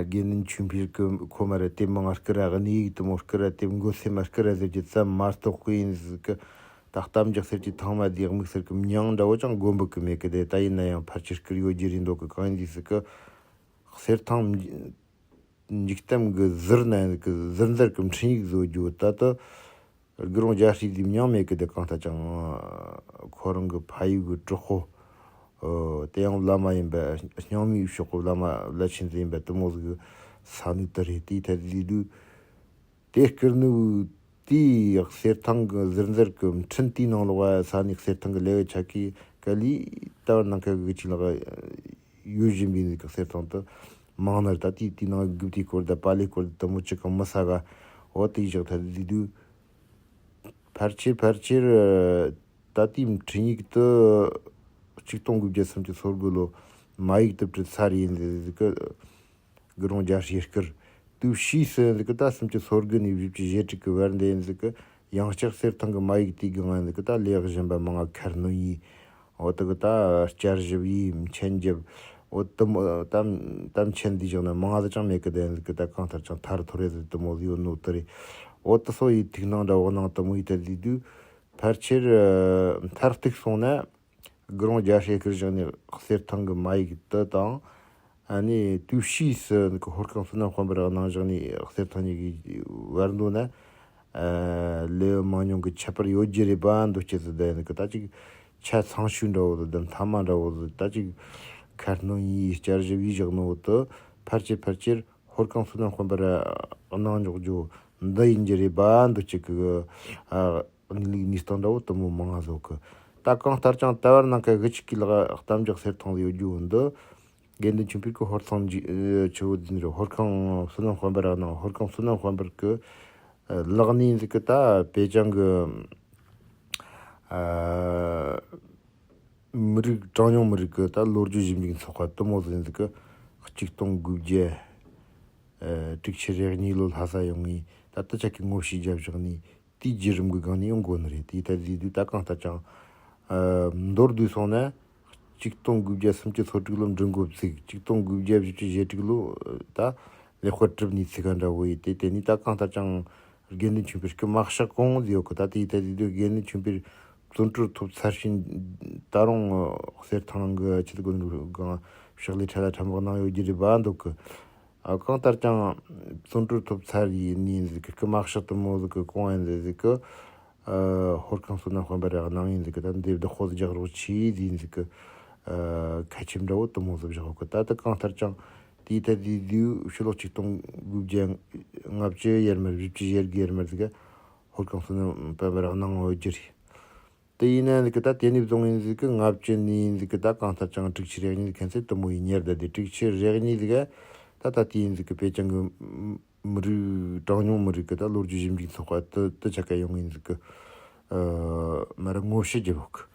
དགེ་འདུན་ཆོས་འཕེལ་གི་ཁོ་མ་རེད་དེ་མང་ང་བསྐུར་ར་གནས་ཡིག་དུ་མོ་བསྐུར་ར་དེ་མགོ་སེམས་མ་བསྐུར་ར་ཟེར་རྒྱུ་ཙམ་མ་གཏོགས་གི་ཡིན་ཟིག་གི་ད་གཏམ་རྒྱུད་གསེར་གྱི་ཐང་མ་དེའི་དམིགས་བསལ་གི་མྱིང་འདྲ་བོ་ཅང་དགོན་པོ་གི་མེད་གི་དེ་ད་ཡིན་ན་ཡང་ཕལ་ཆེར་བསྐུར་ཡོད་རྒྱུ་རེད་འདོད་གི་གང་ཡིན་ཟིག་གི་གསེར་ཐང་འཇིག་རྟེན་གྱི་ཟུར་ན་གི་ཟུར་འཛར་གྱི་འཕྲིན་ཡིག་བཟོ་རྒྱུ་ད་ལྟ་དགུ་རོང་རྒྱ་ཧྲི་དེ་མྱང་མེད་གི་དེ་གང་ལྟར་ཀྱང་ཁོ་རང་གི་ཕ་ཡུལ་གྱི་གྲོགས་པོ་དེ་ཡང་བླ་མ་ཡིན་པ་རྙིང་མའི་ཕྱོགས་ཀྱི་བླ་མ་བླ་ཆེན་ཟིག་ཡིན་པ་དུ་མོ་ཟིག་ས་ནུ་དུ་རེད་དེའི་ཐད་ཟིག་དུས། དེ་བསྐུར་ནུ་དེའི་གསེར་ཐང་གི་ཟུར་འཛར་གི་འཕྲིན་དེའི་ནང་ལོག་པ་ས་ནས་གསེར་ཐང་གི་ལེའུ་ཆ་གི་ག་ལི་ལྟ་བར་ནང་ཁ་གི་ཆི་ལག་ཡོད་བཞིན་པའི་གི་གསེར་ཐང་དུ་མང་ནར་ད་དེའི་དེའི་ནང་གི་དེའི་སྐོར་དང་པཱ་ལིའི་སྐོར་དང་དུ་མོ་ཅི་གང་མི་ས་ག་འོ་དེའི་ཞག་ཐ་དི་དུ་ཕལ་ཆེར་ཕལ་ཆེར་ད་དེའི་འཕྲིན་ཡིག་དུ་ཆིག་སྟོང་དགུ་བརྒྱ་སུམ་ཅུ་སོ་དགུ་ལོ་མ་ཡིག་དུ་བྲིས་ཚར་ཡིན་ཟིག་གི་དགུ་རོང་རྒྱ་ཧྲིའི་བསྐུར། དུས་ཕྱིས་སུ་ཡིན་ཟིག་གི་ད་སུམ་ཅུ་སོ་དགུ་ནས་བཞི་བཅུ་ཞེ་དྲུག་གི་བར་འདི་ཡིན་ཟིག་གི་ཡང་བསྐྱར་གསེར་ཐང་གི་མ་ཡིག་དེའི་སྒང་ཡིན་ཟིག་གི་ད་ལེགས་བཞིན་པ་མང་ང་ཁ་སྣོན་ཡིན། འོ་དེ་གི་ད་བསྐྱར་ཞིབ་ཡིན་མཆན་རྒྱབ། འོ་དུ་མོ་ད་ད་མཆན་འདི་བཞག་ན་མང་ང་ཟིག་ཅང་མེད་གི་དེ་ཡིན་ཟིག་གི་ད་གང་ལྟར་ཀྱང་ཐར་ཐོར་རེ་ཟིག་དུ་མོ་ཟིག་ཡོད་ནོ་དེ་རེད། འོ་དེ་སོ་ཡི་ཐིག་ནང་འདྲ་འོག་ནང་དུ་མོ་ཡི་དེ་ཟིག་དུས་ཕལ་ཆེར་མཐར་གཏུགས་སོང་ན། དགུ་རོང་རྒྱ་ཧྲིའི་བསྐུར་བཞག་ནས་གསེར་ཐང་གི་མ་ཡིག་དུ་དང་། ཨ་ནི་དུས་ཕྱིས་སུ་ཧོར་ཁང་བསོད་ནམས་དཔལ་འབར་གནང་བཞག་ནས་གསེར་ཐང་གཉིས་ཀྱི་བར་འདོད་ན། ལེའུ་མང་ཉུང་གི་ཁྱད་པར་ཡོད་རྒྱུ་རེད་པ་འདོད་ཀྱི་ཟིག་ད་ཡིན་གི་ད་ཅིག་ཆ་ཚང་ཤོས་འདྲ་བོ་ཟིག་དང་མཐའ་མ་འདྲ་བོ་ཟིག་ད་ཅིག་ཁ་སྣོན་ཡིས་བསྐྱར་ཞིབ་ཡིས་བཞག་ནོ་དུ་ཕལ་ཆེར་ཕལ་ཆེར་ཧོར་ཁང་བསོད་ནམས་དཔལ་འབར་གནང་འཇོག་རྒྱུ་འདི་ཡིན་རྒྱུ་རེད་པ་འདོད་ཀྱི་གི། གནས་ལུགས་གནས་སྟངས་འདྲ་བོ་དུ་མོ་མང་ང་བཟོ་གི། ད་གང་ལྟར་ཀྱང་ད་བར་ནང་ཁ་གི་ཆི་གི་ལག་གཏམ་རྒྱུད་གསེར་ཐང་ཡོད་རྒྱུ་འདི། དགེ་འདུན་ཆོས་འཕེལ་གི་ཧོར་ཐང་ཆུ་བོ་འདི་རེད། ཧོར་ཁང་བསོད་ནམས་དཔལ་འབར་ར་ནང་ཧོར་ཁང་བསོད་ནམས་དཔལ་འབར་གི་ལག་ནས་ཟིག་གི་ད་པེ་ཅང་གི་མི་རིགས་གྲངས་ཉུང་མི་རིགས་གི་ད་ལོ་རྒྱུས་ཞིབ་འཇུག་ཚོགས་པ་དུ་མོ་ཟིག་ཟིག་གི་ཆིག་སྟོང་དགུ་བརྒྱ་དྲུག་ཅུ་རེ་གཉིས་ལོ་ལྷ་ས་ཡོང་ངས་ད་ལྟ་ཆ་གི་ངོ་ཤེས་རྒྱབ་བཞག་ནས། དེའི་བརྒྱུད་རིམ་གྱི་སྒང་ནས་ཡང་འགོ་ནི་རེད། དེའི་ཐད་དུས་དུས་ད་གང་ལྟར་ཀྱང་། ཨ་མདོར་བསྡུས་སོང་ན། ཆིག་སྟོང་དགུ་བརྒྱ་སུམ་ཅུ་སོ་དྲུག་ལོ་འབྲི་འགོ་བཙུགས། ཆིག་སྟོང་དགུ་བརྒྱ་བཞི་བཅུ་ཞེ་དྲུག་ལོ་ད་ལེགས་པར་གྲུབ་ནས་ཚིག་ག་འདྲ་བོ་ཡིན་ཏེ། དེ་ནས་ད་གང་ལྟར་ཀྱང་དགེ་འདུན་ཆོས་འཕེལ་སྐུ་མ་གཤེགས་གོང་ཟེར་ཡོད་གི། ད་དེའི་ཐད་དུས་དུས་དགེ་འདུན་ཆོས་འཕེལ་བཙོན་གྲོལ་ཐོབ་ཚར་ཤིང་ད་རུང་གསེར་ཐང་གི་ཆེད་དུ་དགོན་སྒང་ཕྱག་ལས་ཕྲ་ལ་ཕྲ་མག་གནང་ཡོད་རྒྱུ་རེད་པ་འདོད་གི། ཨ་གང་ལྟར་ཀྱང་བཙོན་གྲོལ་ཐོབ་ཚར་ཡིན་ནི་ཟིག་གི་སྐུ་མ་གཤེགས་དུ་མོ་ཟིག་གི་གོང་ཡིན་ཟིག་གི། ཨ་ཧོར་ཁང་བསོད་ནམས་དཔལ་འབར་ར་གནང་ཡིན་ཟིག་གི། ད་འདི་བདག་པོ་རྒྱག་རོགས་ཆི་ཟིན་ཟིག་གི། ཨ་ཁ་ཆེམས་འདྲ་བོ་དུ་མོ་ཟིག་བཞག་གི། ད་ད་གང་ལྟར་ཀྱང་དེའི་ཐད་དུས་དུས་ཕྱི་ལོ་ཆིག་སྟོང་དགུ་བརྒྱ་ལྔ་བཅུ་ཡར་མར་བཞི་བཅུ་ཞེ་དགུ་ཡར་མར་ཟིག་གི་ཧོར་ཁང་བསོད་ནམས་དཔལ་འབར་ར་གནང་ཡོད་རྒྱུ་རེད། དེ་ཡིན་ན་ཟིག་གི་ད་དེ་ནས་བཟུང་ཡིན་ཟིག་གི་ལྔ་བཅུ་ནས་ཡིན་ཟིག་གི་ད་གང་ལྟར་ཀྱང་དྲུག་ཅུ་རེ་གཉིས་ཁན་ཚེ་དུ་མོ་ཡིན་ཉེར་ཟླ་དེ་དྲུག་ཅུ་རེ་གཉིས་ཟིག་གི་ད་ད་དེ་ཡིན་ཟིག་གི་པེ་ཅང་གི་མི་རིགས་གྲངས་ཉུང་མི་རིགས་གི་ད་ལོ་རྒྱུས་ཞིབ་འཇུག་ཚོགས་པ་དུ་དུ་ཆ་ག་ཡོང་ཡིན་ཟིག་གི། ཨ་མ་ར་ངོ་བཤུ་རྒྱབ་ཡོད་གི།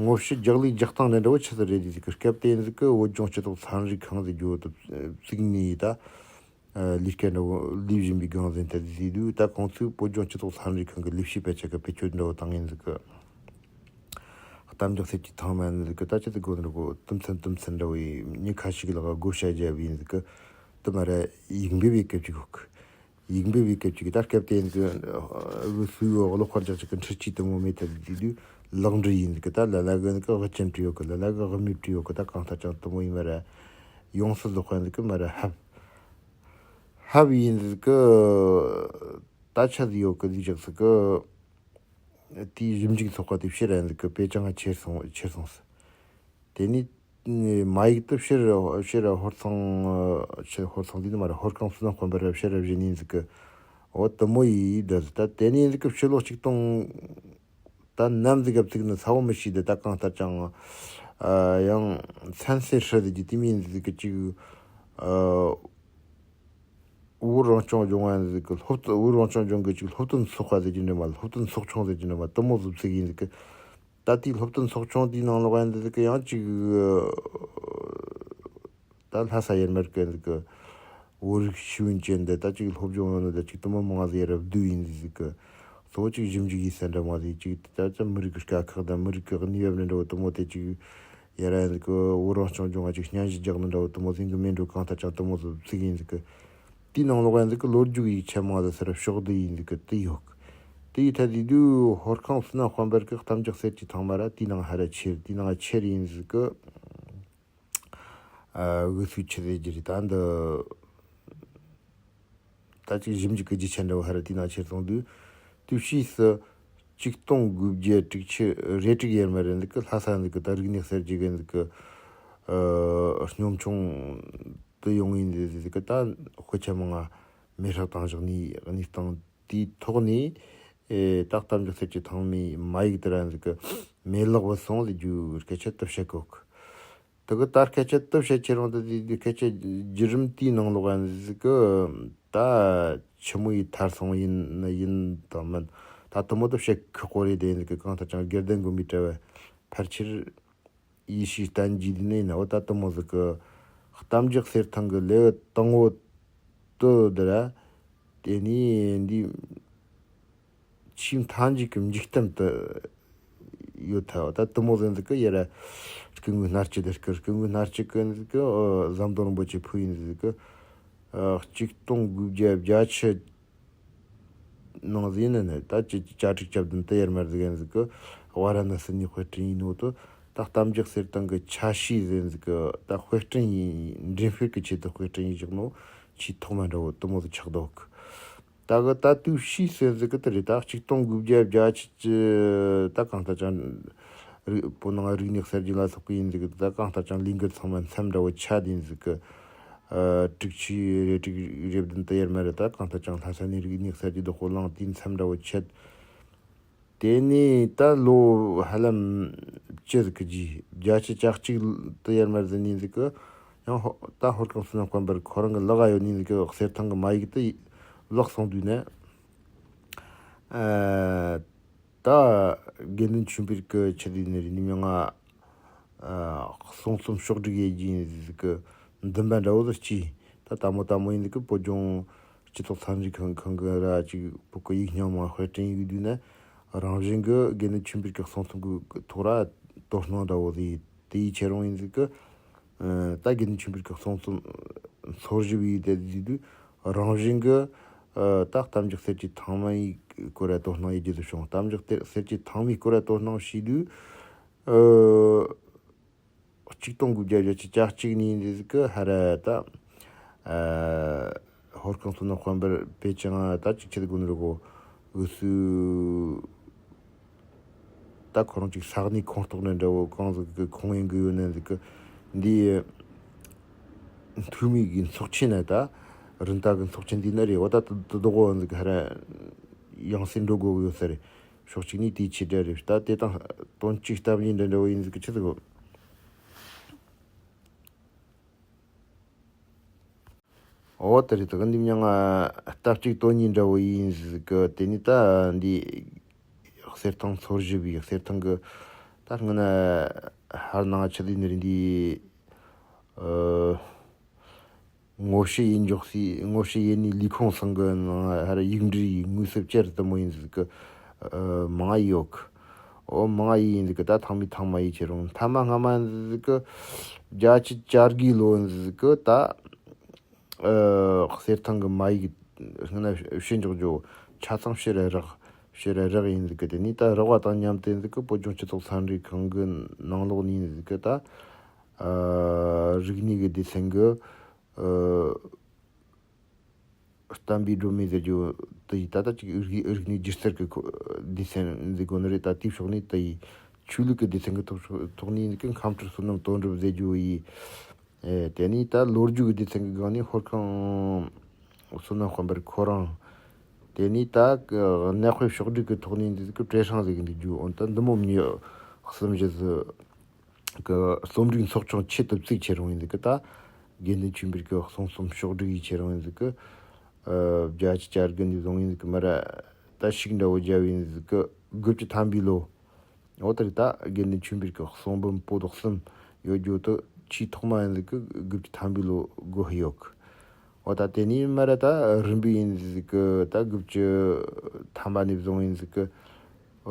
ངོ་བཤུ་རྒྱག་ལས་རྒྱག་སྟངས་འདྲ་འདྲ་བོ་ཆི་ཟིག་རེད་ཟིག་གི་སྐབས་དེ་ཡིན་ཟིག་གི་བོད་ལྗོངས་སྤྱི་ཚོགས་ཚན་རིག་ཁང་ཟིག་རྒྱུ་དུ་བཙུགས་ནས་ད། ལས་ཀ་འདྲ་བོ་ལས་བཞིན་པའི་སྒང་ཟིན་ཐད་ཟིག་དུས་ད་ཁོང་ཚོས་བོད་ལྗོངས་སྤྱི་ཚོགས་ཚན་རིག་ཁང་གི་ལས་བྱེད་པ་ཆ་ག་བེད་སྤྱོད་འདྲ་བོ་བཏང་ཡིན་ཟིག་གི། ད་ གཏམ་རྒྱུད་ཟེར་གྱི་ཐང་མ་ཡིན་ཟིག་གི། ད་ཅི་ཟིག་དགོས་ནི་རེད་གོ། དུམ་ཚན་དུམ་ཚན་འདྲ་བོ་ཡིན། མྱི་ཁ་ཤས་ཀྱི་ལག་བགོ་བཤའ་རྒྱབ་ཡིན་ཟིག་གི། དུ་མ་ར་ཡིག་འབེབས་པའི་སྐབས་ཅིག་ཡོད་གི། ཡིག་འབེབས་པའི་སྐབས་ཅིག་གི་ད་སྐབས་དེ་ཡིན་ཟིག་གི། འུ་སུའི་གློག་པར་རྒྱག་ཅིག་གི་འཕྲུལ་ཆས་དུ་མོ་མེད་ཐལ་དུས་དུས་ལག་འབྲི་ཡིན་ཟིག་གི། ད་ལ་ལ་གི་ནི་གི་དབུ་ཅན་བྲིས་ཡོད་གི། ལ་ལ་གི་དབུ་མེད་བྲིས་ཡོད་གི། ད་གང་ལྟར་ཀྱང་དུ་མོ་ཡིན་མ་ར་ཡོངས་སུ་རྫོགས་པ་ཡིན་ཟིག་གི་མ་ར་ཧབ། ཧབ་ཡིན་ཟིག་གི། ད་ཆ་ཟིག་ཡོད་གི་ཟིག་བཞག་ཟིག་གི། དེའི་ཞིབ་འཇུག་ཚོགས་པ་དེ་ཕྱིར་ར་ཡིན་ཟིག་གི་དཔེ་ཅང་ང་ཆེར་སོང་ཆེར་སོང་ཟིག་དེ་ནས་མ་ཡིག་དེ་ཕྱིར་ཕྱིར་ཧོར་ཚང་ཕྱིར་ཧོར་ཚང་དེ་ནི་མ་ར་ཧོར་ཁང་བསོད་ནམས་དཔལ་འབར་ར་ཕྱིར་ར་བཞེས་ནས་ཟིག་གི། འོ་དུ་མོ་ཡིས་འདི་ཟིག་ད་དེ་ནས་ཟིག་གི་ཕྱི་ལོ་ཆིག་སྟོང་ད་ནམ་ཟིག་གི་ཚིག་ནི་ཚ་བོ་མི་ཤེས། འདི་ད་གང་ལྟར་ཀྱང་ཡང་མཚན་གསེར་ཧྲི་ཟིག་གི་དེ་མིན་ཟིག་གི་ཅིག་བོད་རང་སྐྱོང་ལྗོངས་ཡང་ཟིག་གི་སློབ་སྟོན། བོད་རང་སྐྱོང་ལྗོངས་གི་ཅིག་སློབ་སྟོན་ཚོགས་པ་ཟེར་གྱི་འདྲ་མ། སློབ་སྟོན་ཚོགས་ཆུང་ཟེར་གྱི་འདྲ་མ། དུ་མོ་ཟིག་ཚིག་ཡིན་ཟིག་གི། ད་དེའི་སློབ་སྟོན་ཚོགས་ཆུང་དེའི་ནང་ལོགས་ཡང་ཟིག་གི་ཡང་ཅིག་ད་ལྷ་ས་ཡར་མར་གི་ཟིག་གི་བོད་རིགས་ཤེས་ཡོན་ཅན་འདི་ད་ཅིག་སློབ་སྦྱོང་ཡོད་ནོ་ད་ཅིག་དུ་མོ་མང་ཟིག་ཡར་བསྡུས་ཡིན་ཟིག་གི། གཙོ་བོ་ཅིག་ཞིབ་འཇུག་ཡིན་ས་འདྲ་མ་ཟིག་ཅིག་ད་ཅི་མི་རིགས་ཀྱི་དཀའ་ཁག་དང་མི་རིགས་ཀྱི་གནས་བབ་ནི་འདྲ་བོ་དུ་མོ་དེ་ཅིག་ཡ་ར་ཡིན་གི། བོད་རང་སྐྱོང་ལྗོངས་ང་ཅིག་སྙན་ཞུ་རྒྱག་ནི་འདྲ་བོ་དུ་མོ་ཟིན་གི་མིན་འགྲོ། གང་ལྟར་ཀྱང་དུ་མོ་ཟིག་ཚིག་ཡིན་ཟིག་གི། དེའི་ནང་ལོགས་ཡིན་ཟིག་གི་ལོ་རྒྱུས་ཡིག་ཆ་མང་ཟིག་ཟེར་ཕྱོགས་བསྡུས་ཡིན་ཟིག་གི་དེ་ཡོད་གི། དེ་ཡི་ཐད་དུ་དུ་ཧོར་ཁང་བསོད་ནམས་དཔལ་འབར་གི་གཏམ་རྒྱུད་གསེར་གྱི་ཐང་མ་ར་དེའི་ནང་ཧ་ར་ཆེར་དེའི་ནང་ཆེར་ཡིན་ཟིག་གི། འུ་སུའི་ཆི་ཟེར་རྒྱུ་རེད། ད་འདི་ད་ཅིག་ཞིབ་འཇུག་གི་རྒྱུ་ཆ་འདྲ་བོ་ཧ་ར་དེའི་ནང་ཆེར་སོང་དུས། དུས་ཕྱིས་སུ་ཆིག་སྟོང་དགུ་བརྒྱ་དྲུག་ཅུ་རེ་དྲུག་ཡར་མར་རེ་ཟིག་གི་ལྷ་ས་ཟིག་གི་ད་རིག་གནས་གསར་བརྗེ་གི་ཟིག་གི་སྙོམ་ཆུང་དུ་ཡོང་ཡིན་ཟིག་གི། ད་དཔེ་ཆ་མང་ང་མེད་བསྲེགས་བཏང་བཞག་ནི་གནས་སྟངས་དེའི་ཐོག་ནས། ཨེ་ད་གཏམ་རྒྱུད་གསེར་གྱི་ཐང་མའི་མ་ཡིག་དེ་ར་ཟིག་གི་མེད་བརླག་བུད་སོང་ཟེར་རྒྱུ་སྐད་ཆ་དུ་བཤད་གོ་གི། དེ་གི་ད་སྐད་ཆ་དུ་བཤད་ཁྱེད་རང་དུ་དེ་དེ་སྐད་ཆ་བརྒྱུད་རིམ་དེའི་ནང་ལོགས་ཡང་ཟིག་གི་ད་ཆི་མོ་ཡི་ཐར་སོང་ཡིན་ཡིན་དང་མིན་ད་དུ་མོ་དུ་བཤད་ཁག་པོ་རེད། དེ་ཡིན་ཟིག་གི་གང་ལྟར་ཀྱང་དགེ་ལྡན་དགོན་པའི་གྲྭ་བ་ཕལ་ཆེར་ཡེ་ཤུའི་བསྟན་བཅོས་དེ་ནས་ན་འོ་ད་དུ་མོ་ཟིག་གི་གཏམ་རྒྱུད་གསེར་ཐང་གི་ལེའུ་དང་པོ་དུ་དེ་ར། དེ་ནས་འདི་ཆེས་མཐའ་མཇུག་གི་མཇུག་སྟེང་དུ་ཡོད་ཐལ། ད་དུ་མོ་ཟིག་ཡིན་ཟིག་གི་ཡ་ར་སྐུ་ངོ་སྣར་སྐྱིད་དེ་སྐུ་སྐུ་ངོ་སྣར་སྐྱིད་གི་ཟིག་གི་ཨོ་ཟམ་གདོང་རིན་པོ་ཆེ་ཕུལ་ཡིན་ཟིག་གི། ཨ་ཆིག་སྟོང་དགུ་བརྒྱ་བརྒྱད་ཅུ་ནང་ཟིག་ཡིན་ནི་ད་ཅི་གྱ་དྲུག་གྱ་བདུན་དུ་ཡར་མར་ཟིག་ཡིན་ཟིག་གི། ཝཱ་ར་ཎ་སི་ནས་དཔེ་སྐྲུན་ཡིན་ནོ་དུ་ད་གཏམ་རྒྱུད་གསེར་ཐང་གི་ཆ་ཤས་ཟིག་ཡིན་ཟིག་གི། ད་དཔེ་སྐྲུན་ཡིན། འགྲེམས་སྤེལ་གི་ཆེད་དུ་དཔེ་སྐྲུན་ཡིན་བཞག་ནོ་ཆེས་ཐོག་མ་འདྲ་བོ་དུ་མོ་ཟིག་ཆགས་འདུག་ད་གི་ད་དུས་ཕྱིས་སུ་ཟིག་གི་དེ་རེད། ད་ཆིག་སྟོང་དགུ་བརྒྱ་བརྒྱད་ཅུ་ད་གང་ལྟར་ཀྱང་རིག་བོད་ནང་རིག་གནས་གསར་བརྗེ་ལ་སོགས་པའི་ཡིན་ཟིག་གི། ད་གང་ལྟར་ཀྱང་ལས་འགུལ་ཚང་མ་མཚམས་འདྲ་བོ་ཆད་ཡིན་ཟིག་གི། ཨ་དྲུག་ཅུ་རེ་དྲུག་རེ་བདུན་དུ་ཡར་མར་རེད། ད་གང་ལྟར་ཀྱང་ལྷ་ས་ནས་རིག་གནས་གསར་བརྗེ་བདག་པོ་བླངས་དུས་མཚམས་འདྲ་བོ་ཆད། དེ་ནས་ད་ལོ་ཧ་ལམ་བཅུ་ཟིག་གི་རྗེས་བརྒྱད་ཅུ་གྱ་གཅིག་དུ་ཡར་མར་ཟིན་ནས་ཟིག་གི་ཡང་ཧོ་ད་ཧོར་ཁང་བསོད་ནམས་དཔལ་འབར་ཁོ་རང་གི་ལག་ག་ཡོད་ནས་ཟིག་གི་གསེར་ཐང་གི་མ་ཡིག་དེ་བརླག་སོང་དུས་ནས། ཨ་ད་དགེ་འདུན་ཆོས་འཕེལ་གི་ཆི་དེ་ནས་རེད། ནི་མྱང་ང་ཨ་གསུང་རྩོམ་ཕྱོགས་སྒྲིག་ཡེད་རྒྱུ་ཡིན་ཟིག་གི་འདུན་པ་འདྲ་བོ་ཟིག་སྐྱེས། ད་ལྟད་མོ་ལྟད་མོ་ཡིན་ཟིག་གི་བོད་ལྗོངས་སྤྱི་ཚོགས་ཚན་རིག་ཁང་ཁང་གི་ར་ཅིག་བོད་གི་ཡིག་རྙིང་མ་དཔེ་སྐྲུན་ཡིག་བསྡུས་ན་རང་བཞིན་གི་དགེ་འདུན་ཆོས་འཕེལ་གི་གསུང་རྩོམ་གི་ཐོག་ར་དོ་སྣང་འདྲ་བོ་ཟིག་དེའི་ཁྱེད་རང་ཡིན་ཟིག་གི། ཨ་ད་དགེ་འདུན་ཆོས་འཕེལ་གྱི་གསུང་རྩོམ་འཚོལ་ཞིབ་ཡིན་དེ་ཟིག་དུས་རང་བཞིན་གི་ཨ་ད་གཏམ་རྒྱུད་གསེར་གྱི་ཐང་མའི་སྐོར་ལ་དོ་སྣང་ཡེད་རྒྱུ་དུ་བྱུང་། གཏམ་རྒྱུད་གསེར་གྱི་ཐང་མའི་སྐོར་ལ་དོ་སྣང་བྱས་དུས་ཨ་ཆིག་སྟོང་དགུ་བརྒྱ་བརྒྱད་ཅུ་གྱ་གཅིག་ནས་ཡིན་ཟིག་གི་ཧ་ར་ད་ཨ་ཧོར་ཁང་བསོད་ནམས་དཔལ་འབར་པེ་ཅང་ད་ཅིག་ཆེད་དགོས་ནི་རུ་གོ་འུ་སུ། ད་ཁོ་རང་ཅིག་ས་གནས་ཁོངས་གཏོགས་ནས་འདྲ་བོ་གང་ཟིག་གི་ཁོངས་ཡིན་གི་ཡོད་ནི་ཟིག་གི། འདི་འཐུས་མི་གི་ཚོགས་ཆེན་ནི་ད་རིན་ཐང་གི་ཚོགས་ཆེན་འདི་ནི་རེད། འོ་ད་དུ་དུ་དོག་འོ་ཟིག་གི་ཧ་ར་ཡང་སེ་འགྲོ་དགོས་གི་ཡོད་ས་རེད། ཕྱོགས་གཅིག་ནས་དེའི་ཆེད་དྲ་རེད། ད་དེ་དང་དོན་གཅིག་གཏམ་གཉིས་འདྲ་འདྲ་བོ་ཡིན་ཟིག་གི་ཆི་ཟིག་གོ། འོ་དེ་རེད། དེ་གི་འདི་མྱང་ང་སྟབས་གཅིག་དོན་གཉིས་འདྲ་བོ་ཡིན་ཟིག་གི། དེ་ནི་ད་འདི་གསེར་ཐང་འཚོལ་ཞིབ་པའི་གསེར་ཐང་གི་ད་སྔོན་ན་ཧར་ནང་ཆི་ལི་ནི་རིན་འདི་ཨ་ངོ་བཤུས་ཡིན་འཇོག་སའི་ངོ་བཤུས་ཡིན་ནི་ལས་ཁུངས་སང་གི་ནང་ཧར་ཡིག་འབྲུ་ཡི་དངོས་སུ་བཅར་དུ་མོ་ཡིན་ཟིག་གི་ཨ་མང་ཡོད་གི། འོ་མང་ཡིན་ཟིག་གི་ད་ཐང་མི་ཐང་མ་ཡི་ཆེ་རུང་ཐ་མ་སྔ་མ་ཟིག་གི་བརྒྱད་ཅུ་གྱ་དགུའི་ལོ་ཟིག་གི་ད་ཨ་གསེར་ཐང་གི་མ་ཡིག་སྔ་ན་ཕྱི་འཇོག་རྒྱུ་ཆ་ཚང་ཕྱིར་རག་ཕྱིར་རག་ཡིན་ཟིག་གི་དེ་ནས་ད་རག་པ་དང་མཉམ་དེ་ཟིག་གི་བོད་ལྗོངས་སྤྱི་ཚོགས་ཚན་རིག་ཁང་གི་ནང་ལོགས་ནས་ཟིག་གི་ད་ཨ་རིག་གནས་ཀྱི་སྡེ་ཚན་གི་ཨ་བསྟན་པའི་སྒྲོན་མེ་ཟེར་རྒྱུ་དེ་ཡིས་ད་ལྟ་ཅིག་རིག་རིག་གནས་སྒྱུ་རྩལ་གྱི་ཁོ་སྡེ་ཚན་འཛུགས་དགོས་ནི་རེད། ད་དེའི་ཕྱོགས་ནས་དེ་ཡིས་ཆོས་ལུགས་ཀྱི་སྡེ་ཚན་གྱི་ཐོག་ཐོག་ནས་ཀྱི་ཁམས་སྤྲུལ་བསོད་ནམས་དོན་གྲུབ་ཟེར་རྒྱུ་ཡིས། ཨེ་དེ་ནས་ད་ལོ་རྒྱུས་ཀྱི་སྡེ་ཚན་གྱི་སྒང་ནས་ཧོར་ཁང་བསོད་ནམས་དཔལ་འབར་ཁོ་རང་། དེ་ནས་ད་གནའ་དཔེ་ཕྱོགས་སྒྲིག་གི་ཐོག་ནས་འདི་གི་བྲེ་ཧྲང་ཟེར་གི་འདུག་རྒྱུ་འོན་ཏེ་འདི་མོ་མྱི་གསུམ་བཞི་ཟིག་གི་རྩོམ་རིག་ཚོགས་ཆུང་ཆེད་དུ་བཙུགས་ཁྱེར་ཡོང་ཡིན་ཟིག་གི་ད་དགེ་འདུན་ཆོས་འཕེལ་གྱི་གསུང་རྩོམ་ཕྱོགས་སྒྲིག་ཡིས་ཁྱེར་ཡོང་ཡིན་ཟིག་གི་ཨ་བརྒྱད་ཅུ་གྱ་དགུ་ནས་བཟུང་ཡིན་ཟིག་གི་མ་ར་ད་ཞིག་འདྲ་བོ་རྒྱབ་ཡིན་ཟིག་གི་དགུ་བཅུ་ཐམ་པའི་ལོ། འོ་དེ་རེད་ད་དགེ་འདུན་ཆོས་འཕེལ་གྱི་གསུང་འབུམ་པོ་ཏོ་གསུམ་ཡོད་རྒྱུ་དུ་ཆེས་ཐོག་མ་ཡིན་ཟིག་གི་དགུ་བཅུ་ཐམ་པའི་ལོ་དགོས་ཡོད་གི་འོ་ད་དེ་ནས་མ་ར་ད་རིམ་པས་ཡིན་ཟིག་གི་ད་དགུ་བཅུ་ཐམ་པ་ནས་བཟུང་ཡིན་ཟིག་གི་ཨ་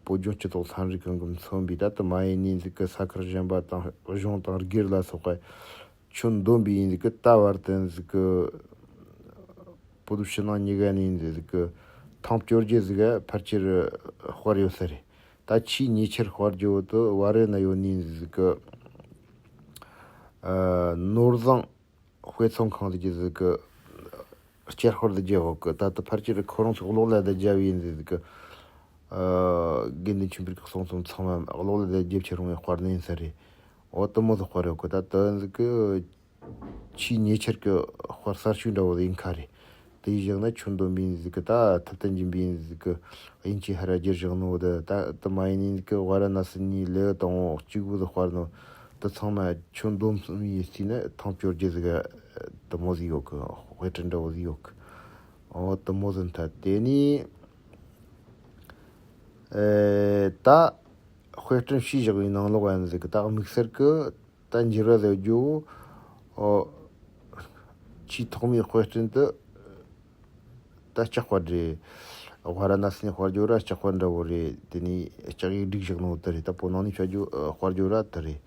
བོད་ལྗོངས་སྤྱི་ཚོགས་ཚན་རིག་ཁང་གིས་མཚོན་པའི་ད་དུ་མ་ཡིན་ནི་ཟིག་གི་ས་ཁུལ་གཞན་པ་དང་གཞུང་དང་སྒེར་ལ་སོགས་པ་ཁྱོན་བསྡོམས་པའི་ཡིན་ཟིག་གི་ད་བར་དུ་ཟིག་གི་བོད་ཕྱི་ནང་གཉིས་ཀ་ནས་ཡིན་ཟིག་གི་ཐེངས་བཅོ་བརྒྱད་ཟིག་ག་ཕལ་ཆེར་དཔར་ཡོད་ས་རེད། ད་ཆེས་ཉེ་ཆར་དཔར་རྒྱུ་བོ་དུ་བ་རེ་ན་ཡོད་ནི་ཟིག་གི་ཨ་ནོར་བཟང་དཔེ་ཚོང་ཁང་ཟེར་གི་ཟིག་གི་སྐྱར་དཔར་ཟེར་གི་ཡོད་གི་ད་ལྟ་ཕལ་ཆེར་ཁོ་རང་ཚོ་གློག་ཀླད་དུ་བརྒྱབ་ཡིན་ཟིག་གི་ཨ་དགེ་འདུན་ཆོས་འཕེལ་གྱི་གསུང་རྩོམ་ཚང་མ་གློག་ཀླད་དུ་བརྒྱབ་ཁྱེར་ཡོང་བའི་དཔར་ནི་ཡིན་ས་རེད། འོ་དུ་མོ་ཟིག་དཔར་ཡོད་གི་ད་དུ་ཟིག་གི་ཆེས་ཉེ་ཆར་གྱི་དཔར་གསར་ཤོས་འདྲ་བོ་ཡིན་ཁ་རེད། དེའི་བཞག་ན་ཁྱོན་བསྡོམས་པའི་ཟིག་གི་ད་ཐུབ་བསྟན་སྦྱིན་པའི་ཟིག་གི་དབྱིན་ཇི་ཧ་ར་རྒྱུ་བཞག་ནོ་དེ་ད་དུ་མ་ཡིན་ནི་ཟིག་གི་ཝཱ་ར་ཎ་སི་ནས་ལེའུ་དང་པོ་གཅིག་པུ་ཟིག་དཔར་ནོ་དེ་ཚང་མ་ཁྱོན་བསྡོམས་ཡིན་ཟིན་ན་ཐེངས་བཅོ་བརྒྱད་ཟིག་གི་དུ་མོ་ཟིག་ཡོད་གི་དཔེ་སྐྲུན་འདྲ་བོ་ཟིག་ཡོད་གི་འོ་དུ་མོ་ཟིན་ཐ་དེ་ནས་ཨེ་ད་དཔེ་སྐྲུན་བྱས་བཞག་པའི་ནང་ལོགས་ཡིན་ཟིག་གི་ད་དམིགས་བསལ་གི་ད་འགྱུར་བ་ཟེར་རྒྱུ་བོ། ཨོ། ཆེས་ཐོག་མའི་དཔེ་སྐྲུན་དུ་ད་ལྕགས་དཔར་རེད། ཝཱ་ར་ཎ་སི་ནས་དཔར་རྒྱུ་ར་ལྕགས་དཔར་འདྲ་བོ་རེད། དེ་ནས་ལྕགས་ཡིག་བསྒྲིགས་བཞག་ནོ་དེ་རེད། ད་བོད་ནང་ནས་དཔར་རྒྱུ་ཨ་དཔར་རྒྱུ་ར་དེ་རེད།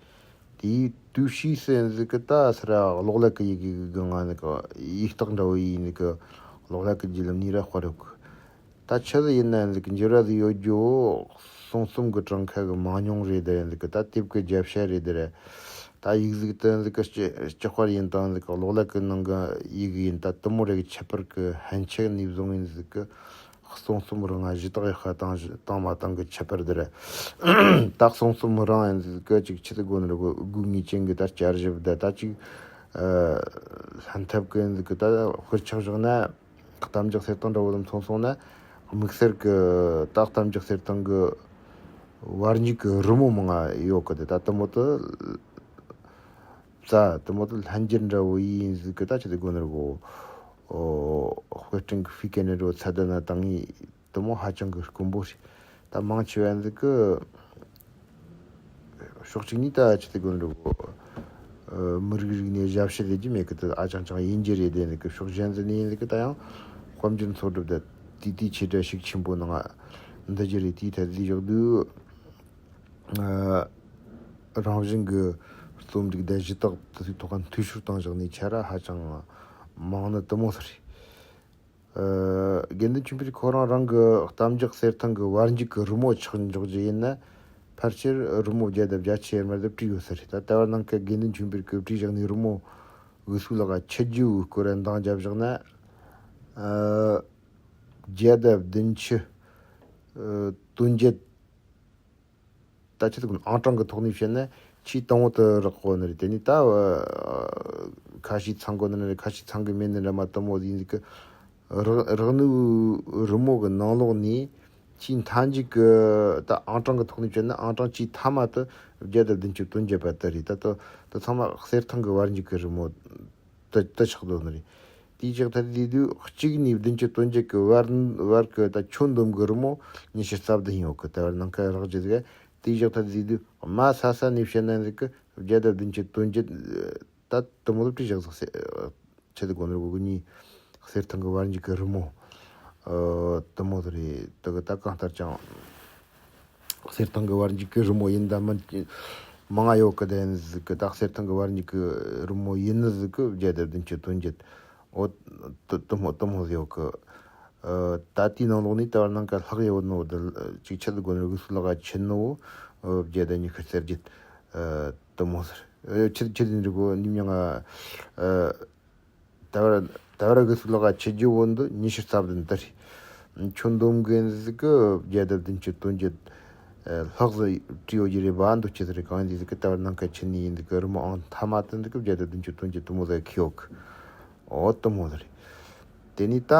དེའི་དུས་ཕྱིས་སུ་ཟིག་གི་ད་སི་ར་གློག་ཀླད་ཀྱི་ཡི་གེ་གི་ང་ནི་གི་ཡིག་རྟགས་འདྲ་བོ་ཡིན་ནི་གི་གློག་ཀླད་ཀྱི་བརྒྱུད་ལམ་ནས་ར་དཔར་ཡོད་གི་ད་ཆི་ཟིག་ཡིན་ན་ཟིག་གི་འགྱུར་བ་ཟིག་ཡོད་རྒྱུ་བོ། གསུང་རྩོམ་གི་གྲངས་ཀ་གི་མང་ཉུང་རེད་དེ་ཟིག་གི་ད་དེབ་ཀྱི་རྒྱབ་ཤ་རེད་དེ་རེད། ད་ཡིག་གཟུགས་དེ་ཟིག་གི་ལྕགས་དཔར་ཡིན་དང་ཟིག་གི་གློག་ཀླད་ཀྱི་ནང་གི་ཡི་གེ་ཡིན་ད་དུ་མོ་རེ་གི་ཁྱད་པར་གི་ཕན་ཆད་ནས་བཟུང་ཡིན་ཟིག་གི་གསུང་རྩོམ་རང་ང་གཞི་བཏགས་ཡག་ཤ་དང་བཏང་མ་བཏང་གི་ཁྱད་པར་དེ་རེད། ད་གསུང་རྩོམ་རང་ཡིན་ཟིག་གི་ཅིག་ཆི་ཟིག་དགོས་ནི་རེད་གོ་དགོས་ངེས་ཅན་གི་ད་བསྐྱར་ཞིབ་ད་ད་ཅིག་ལྷན་ཐབས་གི་ཟིག་གི་ད་དཔེར་ཆ་བཞག་ན། གཏམ་རྒྱུད་གསེར་ཐང་འདྲ་བོ་ལ་མཚོན་སོང་ན། དམིགས་བསལ་གྱི་ད་གཏམ་རྒྱུད་གསེར་ཐང་གི་བར་འཇུག་གི་རི་མོ་མང་ང་ཡོད་གི་དེ་ད་དུ་མོ་དུ་རྩ་དུ་མོ་དུ་ལྷན་སྒྱུར་འདྲ་བོ་ཡིན་ཟིག་གི་ད་ཆི་དེ་དགོས་ནི་རེད་གོ་དཔེ་སྐྲུན་གྱི་ཕི་ཀེ་ནི་འགྲོ་ཚད་ལྡན་ན་དང་ངི་དུ་མོ་ཧ་ཅང་གི་དཀོན་པོ་རེད། ད་མང་ཆེ་བ་ཟིག་གི་ཕྱོགས་གཅིག་ནས་ད་ཆི་དེ་དགོས་འགྲོ་གོ་མི་རིགས་རིག་གནས་ཞབས་ཕྱི་ལས་ཀྱི་མེད་གི་དེ་ཨ་ཅང་ཅང་ཡིན་རྒྱུ་རེད་དེ་ནི་གི་ཕྱོགས་གཞན་ཟིག་ནས་ཡིན་ཟིག་གི་ད་ཡང་དཔལ་འབྱོར་འཚོ་གྲུབ་དེ་དེ་དེའི་ཆེ་གྲས་ཤུགས་ཆེན་པོ་ནང་འདི་རྒྱུ་རེད། དེའི་ཐད་ཟིག་བཞག་དུས་རང་བཞིན་གི་རྩོམ་རིག་དང་གཞི་རྟགས་དེ་ཚོའི་ཐོག་ཁ་འཐུས་ཤོར་བཏང་བཞག་ནས་ཆ་ར་ཧ་ཅང་མང་ནི་དུ་མོ་ཟིག་རེད། དགེ་འདུན་ཆོས་འཕེལ་ཁོ་རང་རང་གི་གཏམ་རྒྱུད་གསེར་ཐང་གི་བར་འཇུག་གི་རི་མོ་ཆགས་འཇོག་རྒྱུ་ཡིན་ན། ཕལ་ཆེར་རི་མོ་བརྒྱ་དང་བརྒྱད་ཅུ་ཡར་མར་དུ་བྲིས་ཡོད་ས་རེད། ད་ལྟ་བར་ནང་གི་དགེ་འདུན་ཆོས་འཕེལ་གྱིས་བྲིས་བཞག་ནི་རི་མོ་འུ་སུ་ལག་ཆུ་རྒྱུ་བོའི་སྐོར་འདང་རྒྱབ་བཞག་ན། བརྒྱ་དང་བདུན་ཅུ་དོན་བརྒྱད། ད་ཆི་ཟིག་ཨང་གྲངས་ཀྱི་ཐོག་ནས་བཤད་ན་ཆེས་དང་པོ་དུ་རག་གོ་ནི་རེད། དེ་ནས་ད་ཁ་ཤས་ཚང་གོ་ནི་རེད། ཁ་ཤས་ཚང་གི་མེད་ནི་རེད། མ་དུ་མོ་ཡིན་ཟིག་གི་རག་རག་ནི་རི་མོ་གི་ནང་ལོགས་ནས་ཆེས་མཐའ་མཇུག་གི་ད་ཨང་གྲངས་ཀྱི་ཐོག་ནས་བཤད་ན་ཨང་གྲངས་ཆེས་མཐའ་མ་དུ་བརྒྱ་དང་བདུན་ཅུ་དོན་བརྒྱད་པ་དུ་རེད། ད་དུ་དུ་ཚང་མ་གསེར་ཐང་གི་བར་འཇུག་གི་རི་མོ། དུ་དུ་ཆགས་འདུག་ནི་རེད། དེའི་ཕྱོགས་ཐད་དེ་དུས་གཅིག་ནས་བདུན་ཅུ་དོན་བརྒྱད་ཀྱི་བར་བར་གྱི་ད་ཁྱོན་བསྡོམས་ཀྱི་རི་མོ་ཉི་ཤུ་རྩ་བདུན་ཡོད་གི་ད་བར་ནང་ཁ་རག་རྒྱུ་ཟིག་དེའི་ཕྱོགས་ཐད་དེ་དུས་དམའ་ས་ས་ནས་བཤད་ན་ཟིག་གི་བརྒྱ་དང་བདུན་ཅུ་དོན་བརྒྱད་ད་དུ་མོ་ལ་བྲིས་བཞག་ཟིག་ཟེར། ཆེད་དུ་དགོན་རུ་གོ་གི་གཉིས་གསེར་ཐང་གི་བར་འཇུག་གི་རི་མོ་དུ་མོ་དུ་རེད། དུ་གི་ད་གང་ལྟར་ཀྱང་། གསེར་ཐང་གི་བར་འཇུག་གི་རི་མོ་ཡིན་ད་མིན་མང་ང་ཡོད་གི། དེ་ཟིག་གི་ད་གསེར་ཐང་གི་བར་འཇུག་གི་རི་མོ་ཡིན་ནི་ཟིག་གི་བརྒྱད་དང་བདུན་ཅུ་དོན་བརྒྱད། འོ། དུ་དུ་མོ་དུ་མོ་ཟིག་ཡོད་གི། ཨ། ད་དེའི་ནང་ལོགས་ནས་ད་བར་སྣང་ག་ལྷག་ཡོད་ནོ་དེ་ཅིག་ཆེད་དུ་དགོན་རི་གི་སུ་ལག་ག་ཆེ་ནོ། ཨ། བརྒྱད་དང་ཉི་ཤུ་རྩ་བརྒྱད། ཨ། དུ་མོ་ཟེར། ཨ། ཆེད་ཆེད་དུ་འདྲི་གོ་ནིམ་ཡང་ང་། ཨ། ད་བར་ད་བར་གི་སུ་ལག་ག་ཆེ་རྒྱུ་བོ་འདི་ཉི་ཤུ་རྩ་བདུན་དེ་རེད། ཁྱོད་འདོམ་གན་ཟིག་གི་བརྒྱད་དང་བདུན་ཅུ་དོན་བརྒྱད། ལྷག་ཟིག་བྲིས་ཡོད་རྒྱུ་རེད་བ། འདུག་ཅི་ཟིག་རེད། གང་ཡིན་ཟིག་གི་ད་བར་སྣང་ག་ཆེ་ནི་ཡིན་ཟིག་གི་རི་མོ་ཨང་ཐ་མ་དེ་འདི་གི་བརྒྱད་དང་བདུན་ཅུ་དོན་བརྒྱད་དུ་མོ་ཟིག་ཁི་ཡོད་གི། འོ་དུ་མོ་ཟིག་རེད། དེ་ནས་ད་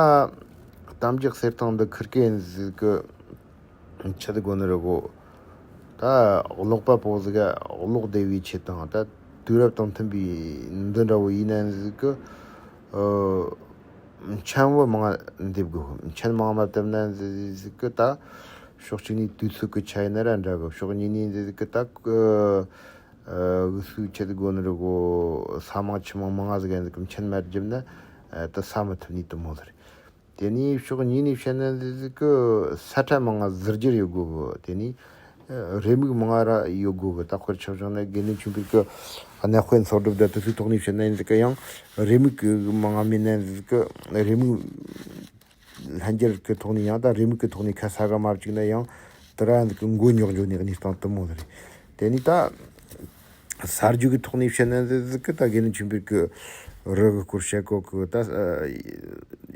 གཏམ་རྒྱུད་གསེར་ཐང་འདི་ཁིར་ཀེ་ཡིན་ཟིག་གི། ཆི་དེ་དགོན་ནི་རེད་གོ། ད་ཀློག་པ་པོ་ཟིག་ག་ཀློག་བདེ་བའི་ཆེད་དང་ད་དུས་རབས་དང་མཐུན་པའི་འདི་འདྲ་བོ་ཡིན་ན་ཟིག་གི། ཨ། མཆན་བུ་མང་ང་འདེབས་དགོས། མཆན་མང་ང་མ་བཏབ་ན་ཟིག་གི་ད་ཕྱོགས་གཅིག་ནས་དུས་ཚོད་གི་ཆ་ཡིན་ན་ར་འདྲ་གི། ཕྱོགས་གཉིས་ནས་ཟིག་གི་ད་གི། ཨ། འུ་ཚོའི་ཆི་དེ་དགོན་ནི་རེད་གོ། ས་མང་ཆུ་མང་མང་ང་ཟིག་ག་ཟིག་གི་མཆན་མ་བརྒྱབ་ན། ཨ། ད་ས་མི་ཐུབ་ནི་དུ་མོ་ཟིག་རེད། དེ་ནས་ཕྱོགས་གཉིས་ནས་བཤད་ན་འདི་ཟིག་གི་ས་ཁྲ་མང་ང་ཟུར་རྒྱུ་ཡོད་དགོས་གི། དེ་ནས་རེའུ་མིག་མང་ང་ར་ཡོད་དགོས་གི། ད་དཔེར་ཆ་བཞག་ན་དགེ་འདུན་ཆོས་འཕེལ་གི་གནའ་དཔེ་མཚོ་སྒྲུབ་དང་དེ་ཚོའི་ཐོག་ནས་བཤད་ན་འདི་ཟིག་གི་ཡང་རེའུ་མིག་གི་མང་ང་མིན་ན་འདི་ཟིག་གི་རེའུ་མིག་ལྷན་རྒྱས་ཀྱི་ཐོག་ནས་ཡང་ད་རེའུ་མིག་གི་ཐོག་ནས་ཁ་ས་ག་མ་བཅུག་ན་ཡང་དེ་ར་འདི་གི་མགོ་རྙོག་འགྲོ་ནས་གནས་སྟངས་དུ་མོ་ཟིག་རེད། དེ་ནས་ད། ས་རྒྱུས་ཀྱི་ཐོག་ནས་བཤད་ན་འདི་ཟིག་གི་ད་དགེ་འདུན་ཆོས་འཕེལ་གྱི་རི་གི་སྐོར་བཤད་གོ་གི། ད་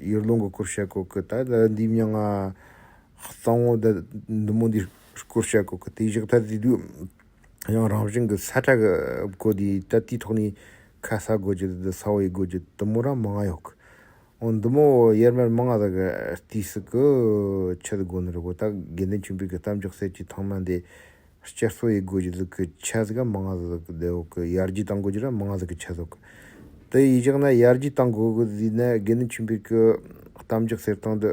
ཡུལ་ལུང་གི་སྐོར་བཤད་གོ་གི། ད་ད་འདི་མྱང་ང་གཙང་བོ་ད་འདི་མོ་འདི་སྐོར་བཤད་གོ་གི། དེ་བཞག་ད་དེ་དུས་ཡང་རང་བཞིན་གྱི་ས་ཁྲ་གི་གོ་དེ་ད་དེའི་ཐོག་ནས་ཁ་ས་གོ་རྒྱུ་དེ་ས་བོ་ཡི་གོ་རྒྱུ་དུ་མོ་ར་མང་ང་ཡོད་གི། འོ་འདི་མོ་ཡར་མར་མང་ང་ཟིག་གི་དུས་སུ་གི་ཆི་དེ་དགོན་ནི་རེད་གོ། ད་དགེ་འདུན་ཆོས་འཕེལ་གྱི་གཏམ་རྒྱུད་གསེར་གྱི་ཐང་མ་འདི། བསྐྱར་གསོ་ཡེད་དགོས་ཀྱི་ཟིག་གི་ཆ་ཟིག་ག་མང་ང་ཟིག་གི་བསྡད་ཡོད་གི། ཡར་རྒྱས་གཏང་དགོས་ཀྱི་ར་མང་ང་ཟིག་གི་ཆ་ཟིག་གི། དེ་ཡིན་ཞག་ན་ཡར་རྒྱས་གཏང་དགོས་གི་ཟེར་ན་དགེ་འདུན་ཆོས་འཕེལ་གི་གཏམ་རྒྱུད་གསེར་ཐང་འདི་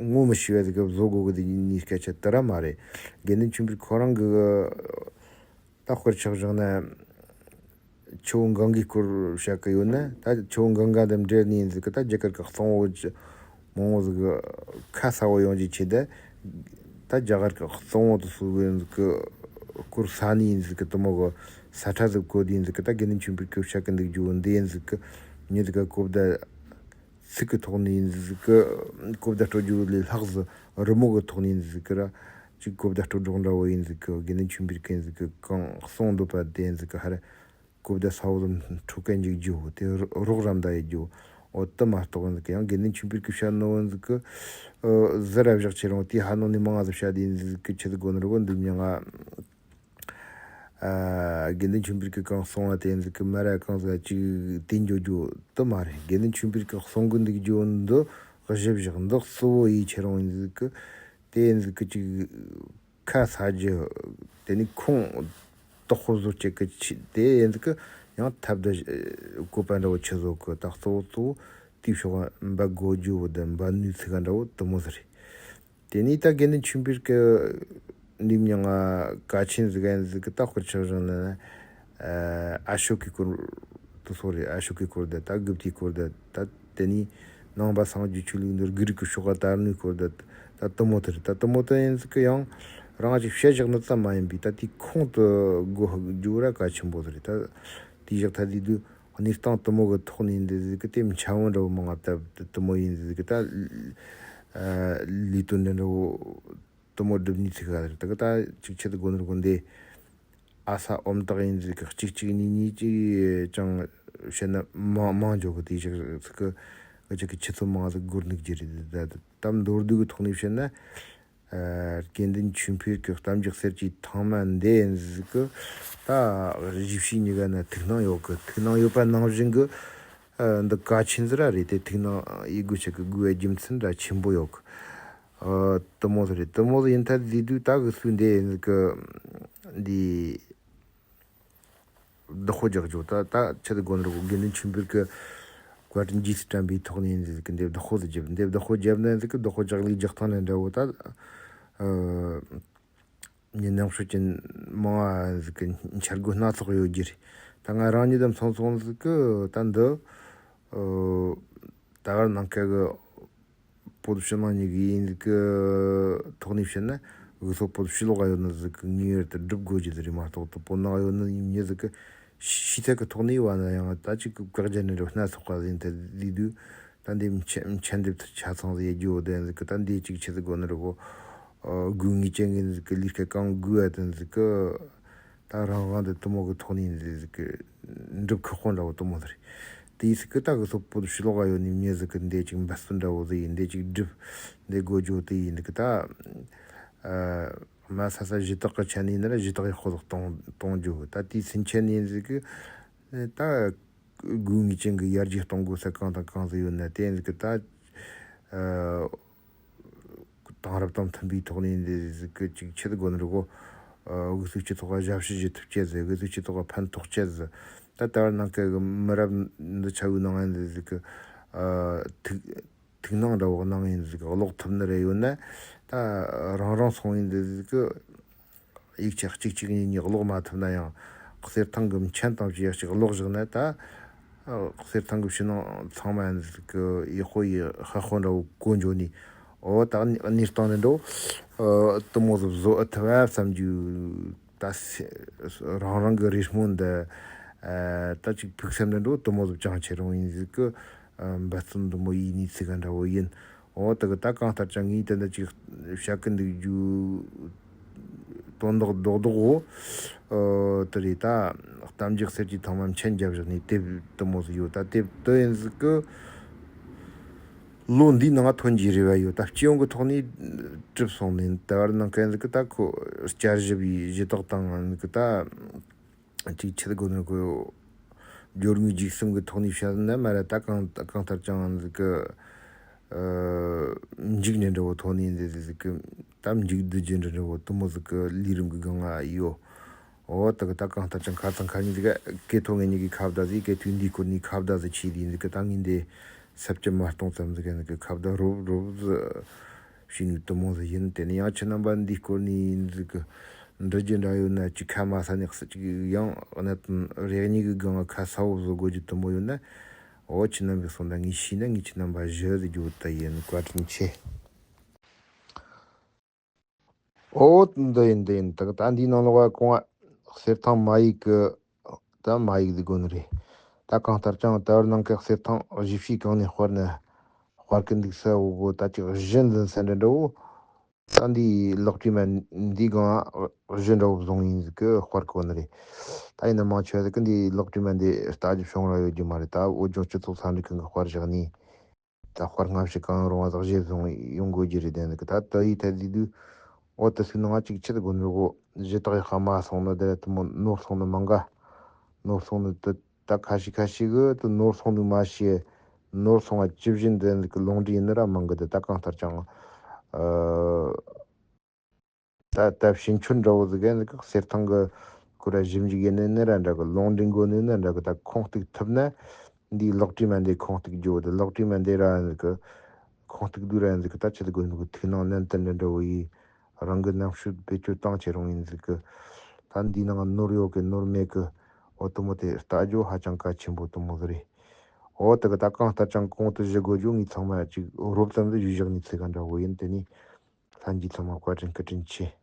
ངོ་མི་ཤེས་པ་ཟིག་གི་བཟོ་དགོས་གི་ཟེར་ནི་སྐད་ཆ་དེ་ར་མ་རེད། དགེ་འདུན་ཆོས་འཕེལ་ཁོ་རང་གི་ད་དཔེར་ཆ་བཞག་ན། ཆུ་བོ་གངྒཱའི་སྐོར་བཤད་གི་ཡོད་ན། ད་ཆུ་བོ་གངྒཱ་དང་འབྲེལ་ནས་ཟིག་གི་ད་རྒྱ་གར་གི་གཙང་བོ་ཅི་མང་བོ་ཟིག་གི་ཁ་ས་བོ་ཡོང་རྒྱུའི་ཆེད་དུ། ད་རྒྱ་གར་གི་གཙང་བོ་དུ་སུ་ཡིན་ཟིག་གི་སྐོར་ས་ནས་ཡིན་ཟིག་གི་དུ་མོ་གི་ས་ཁྲ་ཟིག་གོ་དེ་ཡིན་ཟིག་གི། ད་དགེ་འདུན་ཆོས་འཕེལ་གི་བཤད་གི་འདུག་རྒྱུ་བོ་འདི་ཡིན་ཟིག་གི། མྱི་ཟིག་གི་གོ་བརྡ་ཚིག་གི་ཐོག་ནས་ཡིན་ཟིག་གི། གོ་བརྡ་སྤྲོད་རྒྱུ་ལས་ལྷག་ཟིག་རི་མོ་གི་ཐོག་ནས་ཡིན་ཟིག་གི་ར། ཅིག་གོ་བརྡ་སྤྲོད་རོགས་འདྲ་བོ་ཡིན་ཟིག་གི། དགེ་འདུན་ཆོས་འཕེལ་གི་ཡིན་ཟིག་གི་གང་གསུང་འདོད་པ་དེ་ཡིན་ཟིག་གི། ཧ་ར་གོ་བརྡ་ས་བོ་ཟིག་འཕྲོད་གི་འཇུག་རྒྱུ་བོ་དེ་རོགས་རམ་ད་ཡེད་རྒྱུ་བོ། འོ་དེ་མ་གཏོགས་ཡིན་ཟིག་གི། ཡང་དགེ་འདུན་ཆོས་འཕེལ་གི་བཤད་ནོ་ཡིན་ཟིག་གི། ཨ། ཟུར་ར་བཞག་ཆེ་རུང་དེ་ཧ་ནོ་ནས་མང་ང་ཟིག་བཤད་དེ་ཡིན་ཟིག་གི། ཆི་ཟིག་དགོ་ནི་རེད་གོ། འདི་མྱང་ང་། ཨ། དགེ་འདུན་ཆོས་འཕེལ་གི་གང་གསུང་བ་དེ་ཡིན་ཟིག་གི། མ་ར་གང་ཟིག་ཅིག་དེ་འཇོག་རྒྱུ་དེ་མ་རེད། དགེ་འདུན་ཆོས་འཕེལ་གི་གསུང་གི་འདུག་རྒྱུ་འདི་གཞི་བཞག་འདི་གཙོ་བོ་ཡིན་ཆེ་རུང་ཡིན་ཟིག་གི། དེ་ཡིན་ཟིག་གི་ཅིག་ཁ་ས་རྒྱུ། དེ་ནས་ཁུངས་དག་པོ་བཟོ་བྱེད་གི་ཆེད་དེ་ཡིན་ཟིག་གི། ཡང་ཐབས་ད་བཀོད་པ་འདྲ་བོ་ཆི་བཟོ་གི། ད་གཙོ་བོ་གཙོ་བོ་དེའི་ཕྱོགས་འབད་དགོས་རྒྱུ་བོ་དེ་འབད་ནུས་ཚིག་འདྲ་བོ་དེ་མོ་ཟིག་རེད། དེ་ནས་ད་དགེ་འདུན་ཆོས་འཕེལ་གི་འདི་མྱང་ང་གལ་ཆེན་ཟིག་ཡིན་ཟིག་གི། ད་དཔེར་ཆ་བཞག་ན། ཨ། ཨ་ཤོ་ཀའི་སྐོར་དེ་ཚོ་རེད། ཨ་ཤོ་ཀའི་སྐོར་དེ་ད་གུབ་ཏའི་སྐོར་དེ་ད་དེ་ནས་ནང་པ་སངས་རྒྱས་ཆོས་ལུགས་འདི་རྒྱུད་རིག་གི་ཕྱོགས་ག་དར་ནུས་སྐོར་དེ་ད་དེ་མོ་དེ་རེད། ད་དེ་མོ་དེ་ཡིན་ཟིག་གི། ཡང་རང་ཅིག་བཤད་བཞག་ནི་ཙམ་མ་ཡིན་པའི་ད་དེའི་ཁུངས་དེ་དགོས་རྒྱུ་ར་གལ་ཆེན་པོ་དེ་རེད། ད་དེའི་བཞག་ཐ་དེ་དུས། གནས་སྟངས་དེ་མོ་གི་ཐོག་ནས་འདི་ཟིག་གི་དེ་མཆན་བུ་འདྲ་བོ་མང་ང་བཏབ་དེ་མོ་ཡིན་ཟིག་གི། ད་ལས་དོན་འདྲ་འདྲ་བོ་དེ་མོ་སྒྲུབ་ནུས་ཚིག་ག་རེད། ད་གི་ད་ཅིག་ཆི་དེ་དགོ་ནི་རེད་གོ། འདི་ཨ་ས་ཨོམ་བཏགས་ཡིན་ཟིག་གི། གཅིག་གཅིག་གཉིས་གཉིས་ཅིག་ཅང་བཤད་ན་མང་མང་འཇོག་གི། དེ་ཞིག་ཟིག་གི་ཅིག་གི་ཆུ་ཚོད་མང་ཟིག་འགོར་ནུས་ཀྱི་རེད། ད་ད་མདོར་བསྡུས་གི་ཐོག་ནས་བཤད་ན། ཨ། དགེ་འདུན་ཆོས་འཕེལ་གྱི་གཏམ་རྒྱུད་གསེར་གྱི་ཐང་མ་འདི་ཡིན་ཟིག་གི། ད་གཞིས་བྱེས་གཉིས་ཀ་ན་ཐུགས་སྣང་ཡོད་གི། ཐུགས་སྣང་ཡོད་པ་ནང་བཞིན་གི། ཨ། འདི་གལ་ཆེན་ཟིག་ར་རེད། དེ་ཐུགས་སྣང་ཡེད་དགོས་ཆེད་གི་དགོས་པའི་རྒྱུ་མཚན་ར་ཆེན་པོ་ཡོད་གི། ཨ། དེ་མོ་ཟིག་རེད། དེ་མོ་ཟིག་ཡིན་ཐ་དེ་དུས་ད་གི་སུ་འདི་ཡིན་ཟིག་གི། འདི། བདག་པོ་རྒྱག་རྒྱུ། ད་ད་ཆི་དེ་དགོ་ནི་རེད་གོ། དགེ་འདུན་ཆོས་འཕེལ་གི་བཀའ་དྲིན་རྗེས་སུ་དྲན་པའི་ཐོག་ནས་ཡིན་ཟིག་གི་འདི་བདག་པོ་ཟིག་བརྒྱབ། འདི་བདག་པོ་བརྒྱབ་ན་ཟིག་གི་བདག་པོ་ལྗགས་ལུས་ལྗགས་ཐང་ནས་འདྲ་བོ་ད། ཨ། མྱི་ནང་ཆོས་ཅན་མང་ང་ཟིག་གི་འཆར་སྒོ་སྣ་ཚོགས་ཡོད་རྒྱུ་རེད། ད་ང་རང་ཉིད་དམ་སོང་སོང་ཟིག་གི་ད་འདི། ཨ། ད་གར་ནང་ཁ་གི་བོད་ཕྱི་ནང་གཉིས་ཀྱི་ཡིན་ཟིག་གི་ཐོག་ནས་བཤད་ན། གི་སོ་པོ་ཕྱི་ལོགས་ཡོད་ནི་ཟིག་གི་ངེས་པར་དུ་སྒྲུབ་དགོས་རྒྱུ་ཟིག་རེད་མ་གཏོགས། དུ་པོ་ནང་ཡོད་ནི་ཡིན་མྱི་ཟིག་གི་ཤེས་ཚད་གི་ཐོག་ནས་བ་ན་ཡང་ད་ཅིག་གི་བཀག་རྒྱ་ནི་རེད། སྣ་ཚོགས་པ་ཟིན་ཏེ་ལི་དུས་ད་འདི་མཆན་མཆན་འདེབས་ཐུབ་ཆ་ཚང་ཟིག་ཡེ་རྒྱུ་བོ་དེ་ཟིག་གི་ད་འདི་ཅིག་ཆི་ཟིག་དགོས་ནི་རེད་བོ། དགོས་ངེས་ཅན་གི་ཟིག་གི་ལས་ཀ་གང་དགོས་བ་དེ་ཟིག་གི་ད་རང་དབང་དུ་དུ་མོ་གི་ཐོག་ནས་འདི་ཟིག་གི་འགྲུབ་ཁག་པོ་འདྲ་བོ་དུ་མོ་ཟིག་རེད། དེ་ཡིན་ཟིག་གི་ད་གི་སོ་པོ་ཕྱི་ལོགས་ཡོད་ནི་མྱི་ཟིག་གི་འདི་ཅིག་འབད་བརྩོན་འདྲ་བོ་ཟིག་ཡིན། འདི་ཅིག་སྒྲུབ་འདི་དགོས་རྒྱུ་དེ་ཡིན་ཟིག་གི་ད། ཨ། དམའ་ས་ས་གཞི་བདག་གི་ཆ་ནས་ཡིན་ན་ར་གཞི་བདག་ཡག་པོ་ཟིག་གཏོང་གཏོང་རྒྱུ། ད་དེའི་སེམས་ཅན་ཡིན་ཟིག་གི་ད་དགོས་ངེས་ཅན་གི་ཡར་རྒྱས་གཏོང་དགོས་ས་གང་དང་གང་ཟིག་ཡོད་ན་དེ་ཡིན་ཟིག་གི་ད། ཨ། དེང་རབས་དང་མཐུན་པའི་ཐོག་ནས་འདི་ཟིག་གི་ཅིག་ཆེད་དགོས་ནི་རེད་གོ། ཨ། དབུས་གཙོས་སྤྱི་ཚོགས་ལ་ཞབས་ཞུ་ཞུ་ཐུབ་ཅེས་ཟིག་དབུས་གཙོས་སྤྱི་ཚོགས་ལ་ཕན་ཐོགས་ཅེས་ཟིག་ད་ལྟ་བར་ནང་གི་མི་རབས་འདི་ཆ་བོའི་ནང་ཡིན་འདི་ཟིག་གི། ཨ། ཐུགས་ཐུགས་སྣང་འདྲ་བོ་གནང་ཡིན་ཟིག་གི་ཀློག་ཐུབ་ནི་རེ་ཡོད་ན། ད་རང་རང་སོང་ཡིན་འདི་ཟིག་གི་ཡིག་ཆ་གཅིག་གཅིག་གཉིས་གཉིས་ཀློག་མ་ཐུབ་ན་ཡང་གསེར་ཐང་གི་མཆན་དང་བཅས་ཡག་ཅིག་ཀློག་བཞག་ན། ད་གསེར་ཐང་གི་ཕྱི་ནང་ཚང་མ་ཡིན་ཟིག་གི་ཡག་པོ་ཡི་ཧ་ཧོ་འདྲ་བོ་གོ་འཇོག་ནི། འོ་ད་གནས་སྟངས་འདི་འདྲ་བོ་དུ་མོ་ཟིག་བཟོ་ཨེ་ཐུབ་བ་བསམ་རྒྱུ། ད་སེ་རང་རང་གི་རེ་སྨོན་འདི། ཨ། ད་ཅིག་ཕུགས་བསམ་འདི་འདྲ་བོ་དུ་མོ་ཟིག་བཅངས་ཆེ་རུང་ཡིན་ཟིག་གི། ཨ། འབད་བརྩོན་དུ་མོ་ཡིན་ནི་ཚིག་ག་འདྲ་བོ་ཡིན། འོ་ད་གི་ད་གང་ལྟར་ཀྱང་ངས་དེ་འདྲ་ཅིག་བཤད་གི་འདུག་རྒྱུ་དོན་དག་རྡོག་རྡོག་བོ། ཨ། དེ་རེད། ད་གཏམ་རྒྱུད་ཟེར་གྱི་ཐོག་མ་མཆན་རྒྱབ་བཞག་ནས་དེབ་དུ་མོ་ཟིག་ཡོད། ད་དེབ་དུ་ཡིན་ཟིག་གི་ལོ་འདིའི་ནང་ཐོན་རྒྱུ་རེ་བ་ཡོད། ད་སྤྱི་ཡོངས་ཀྱི་ཐོག་ནས་གྲུབ་སོང་ནས་ད་བར་ནང་གན་ཟིག་གི་ད་ཁོ་བསྐྱར་ཞིབ་ཡི་གཞི་དག་དང་ཟིག་གི་ད་ཅིག་ཆེད་དགོས་ནོ་གི་སྦྱོར་དངོས་འཇིག་གསུམ་གི་ཐོག་ནས་བཤད་ན་མ་ར་ད་གང་གང་ལྟར་ཀྱང་ཟིག་གི། ཨ། མཇུག་འབྲས་འདྲ་བོ་ཐོག་ནས་འདི་ཟིག་གི་ད་མཇུག་བསྡུ་རྒྱུ་འདྲ་འདྲ་བོ་དུ་མོ་ཟིག་གི་ལས་རིམ་གི་སྒང་ང་ཡོད། འོ་ད་གི་ད་གང་ལྟར་ཀྱང་ཁ་ཚང་ཁ་ཉིན་ཟིག་གི་སྐད་ཐོག་ངེད་གཉིས་ཀྱི་ཁ་བརྡ་ཟིག་སྐད་ཐོག་འདིའི་སྐོར་ནས་ཁ་བརྡ་ཟིག་བྱས་དེ་ཟིག་གི་ད་ངས་འདི་ས་བཅད་མ་གཏོང་ཙམ་ཟིག་གི་ནི་གི་ཁ་བརྡ་རོབ་རོབ་ཟིག་བྱས་ནས་དུ་མོ་ཟིག་ཡིན། དེ་ནས་ཡང་ཁྱེད་རྣམ་པ་འདིའི་སྐོར་ནས་ཟིག་གི་འདྲི་རྒྱུ་འདྲ་ཡོད་ན་ཅིག་ཁ་མ་ས་ནས་ཟིག་ཅིག་ཡང་གནད་དོན་རེ་གཉིས་ཀྱི་སྒང་ང་ཁ་གསལ་བོ་བཟོ་དགོས་རྒྱུ་དུ་མོ་ཡོད་ན། འོ་ཁྱེད་རྣམ་པས་གསུངས་ན་ངས་ཤེས་ན་ངས་ཁྱེད་རྣམ་པ་ཞུ་ཟིག་རྒྱུ་ད་ཡིན། བཀའ་དྲིན་ཆེ། འོ་འདི་ཡིན་འདི་ཡིན། ད་ད་འདིའི་ནང་ལོགས་ག་གོང་བ་གསེར་ཐང་མ་ཡིག་གི་ད་མ་ཡིག་འདི་དགོས་ནི་རེད། ད་གང་ལྟར་ཀྱང་ད་བར་ནང་གི་གསེར་ཐང་གཞིས་བྱེས་གང་ནས་དཔར་ན་དཔར་གི་འདུག་ས་འོ་བོ་ད་ཅིག་གཞི་འཛིན་ས་འདྲ་འདྲ་བོ། ད་འདིའི་ལག་བྲིས་མ་འདིའི་སྒང་གཞི་འདྲ་བོ་བཟུང་ཡིན་ཟིག་གི་དཔར་གོ་ནི་རེད། ད་ཡིན་ན་མང་ཆེ་བ་ཟིག་གི་འདིའི་ལག་བྲིས་མ་འདི་ལྟ་རྒྱུ་བྱུང་ར་ཡོད་རྒྱུ་མ་རེད། ད་བོད་ལྗོངས་སྤྱི་ཚོགས་ཚན་རིག་ཁང་གི་དཔར་བཞག་ནས། ད་དཔར་སྔ་ཕྱི་གང་རུང་བ་དག་བཞེས་བཟུང་ཡོང་དགོས་རྒྱུ་རེད། དེ་འདི་གི་ད་ལྟ་ཡི་ཐད་དུས་དུས་འོ་ད་ཚིག་ནང་ཅིག་ཆེད་དུ་དགོས་ནོ་གོ་གཞི་དག་ཡག་ག་མ་སོང་ནི་དེ་ར་དུ་མོ་ནོར་སོང་ནི་མང་ག་ནོར་སོང་ནི་དུ་ད་ཁ་ཤས་ཁ་ཤས་གི་དུ་ནོར་སོང་ནི་མ་ཤེས། ནོར་སོང་བ་ཇི་བཞིན་དེ་འདི་གི་ལུང་འདྲེན་ཡིན་ནི་ར་མང་གི། དེ་ད་གང་ལྟར་ཀྱང་ཨ། ད་ལྟ་ཕྱིན་ཆོད་འདྲ་བོ་ཟིག་གི་གསེར་ཐང་གི་ཁོ་ར་ཞིབ་འཇུག་ཡིན་ནི་ནི་ར་འདྲ་གི། ལུང་འདྲེན་དགོས་ནི་ནི་འདྲ་གི། ད་ཁུངས་གཏུག་ཐུབ་ན་འདིའི་ལག་བྲིས་མ་འདི་ཁུངས་གཏུག་རྒྱུ་བོ་དེ་ལག་བྲིས་མ་འདི་ར་ཟིག་གི་ཁུངས་གཏུག་དུས་ར་ཟིག་གི་ད་ཆེད་དུ་དགོས་ནི་གི་ཐུགས་སྣང་ནན་ཏན་འདྲ་འདྲ་བོ་ཡིས་རང་གི་རྣམ་དཔྱོད་བེད་སྤྱོད་བཏང་ཆེ་རུང་ཡིན་ཟིག་གི། ད་འདིའི་ནང་ནོར་ཡོད་གི་ནོར་མེད་གི་འོ་དུ་མོ་དེ་ལྟ་རྒྱུ་ཧ་ཅང་གལ་ཆེན་པོ་དུ་མོ་ཟིག་རེད། འོ་དེ་གི་ད་གང་ལྟར་ཀྱང་གོང་དུ་ཞུ་དགོས་རྒྱུ་ངས་ཚང་མ་ཅིག་རོབ་ཙམ་ཟིག་ཞུས་བཞག་ནས་ཚིག་ག་འདྲ་བོ་ཡིན། དེ་ནས་ལྷན་རྒྱས་ཚང་མ་བཀའ་དྲིན་བཀའ་དྲིན་ཆེ།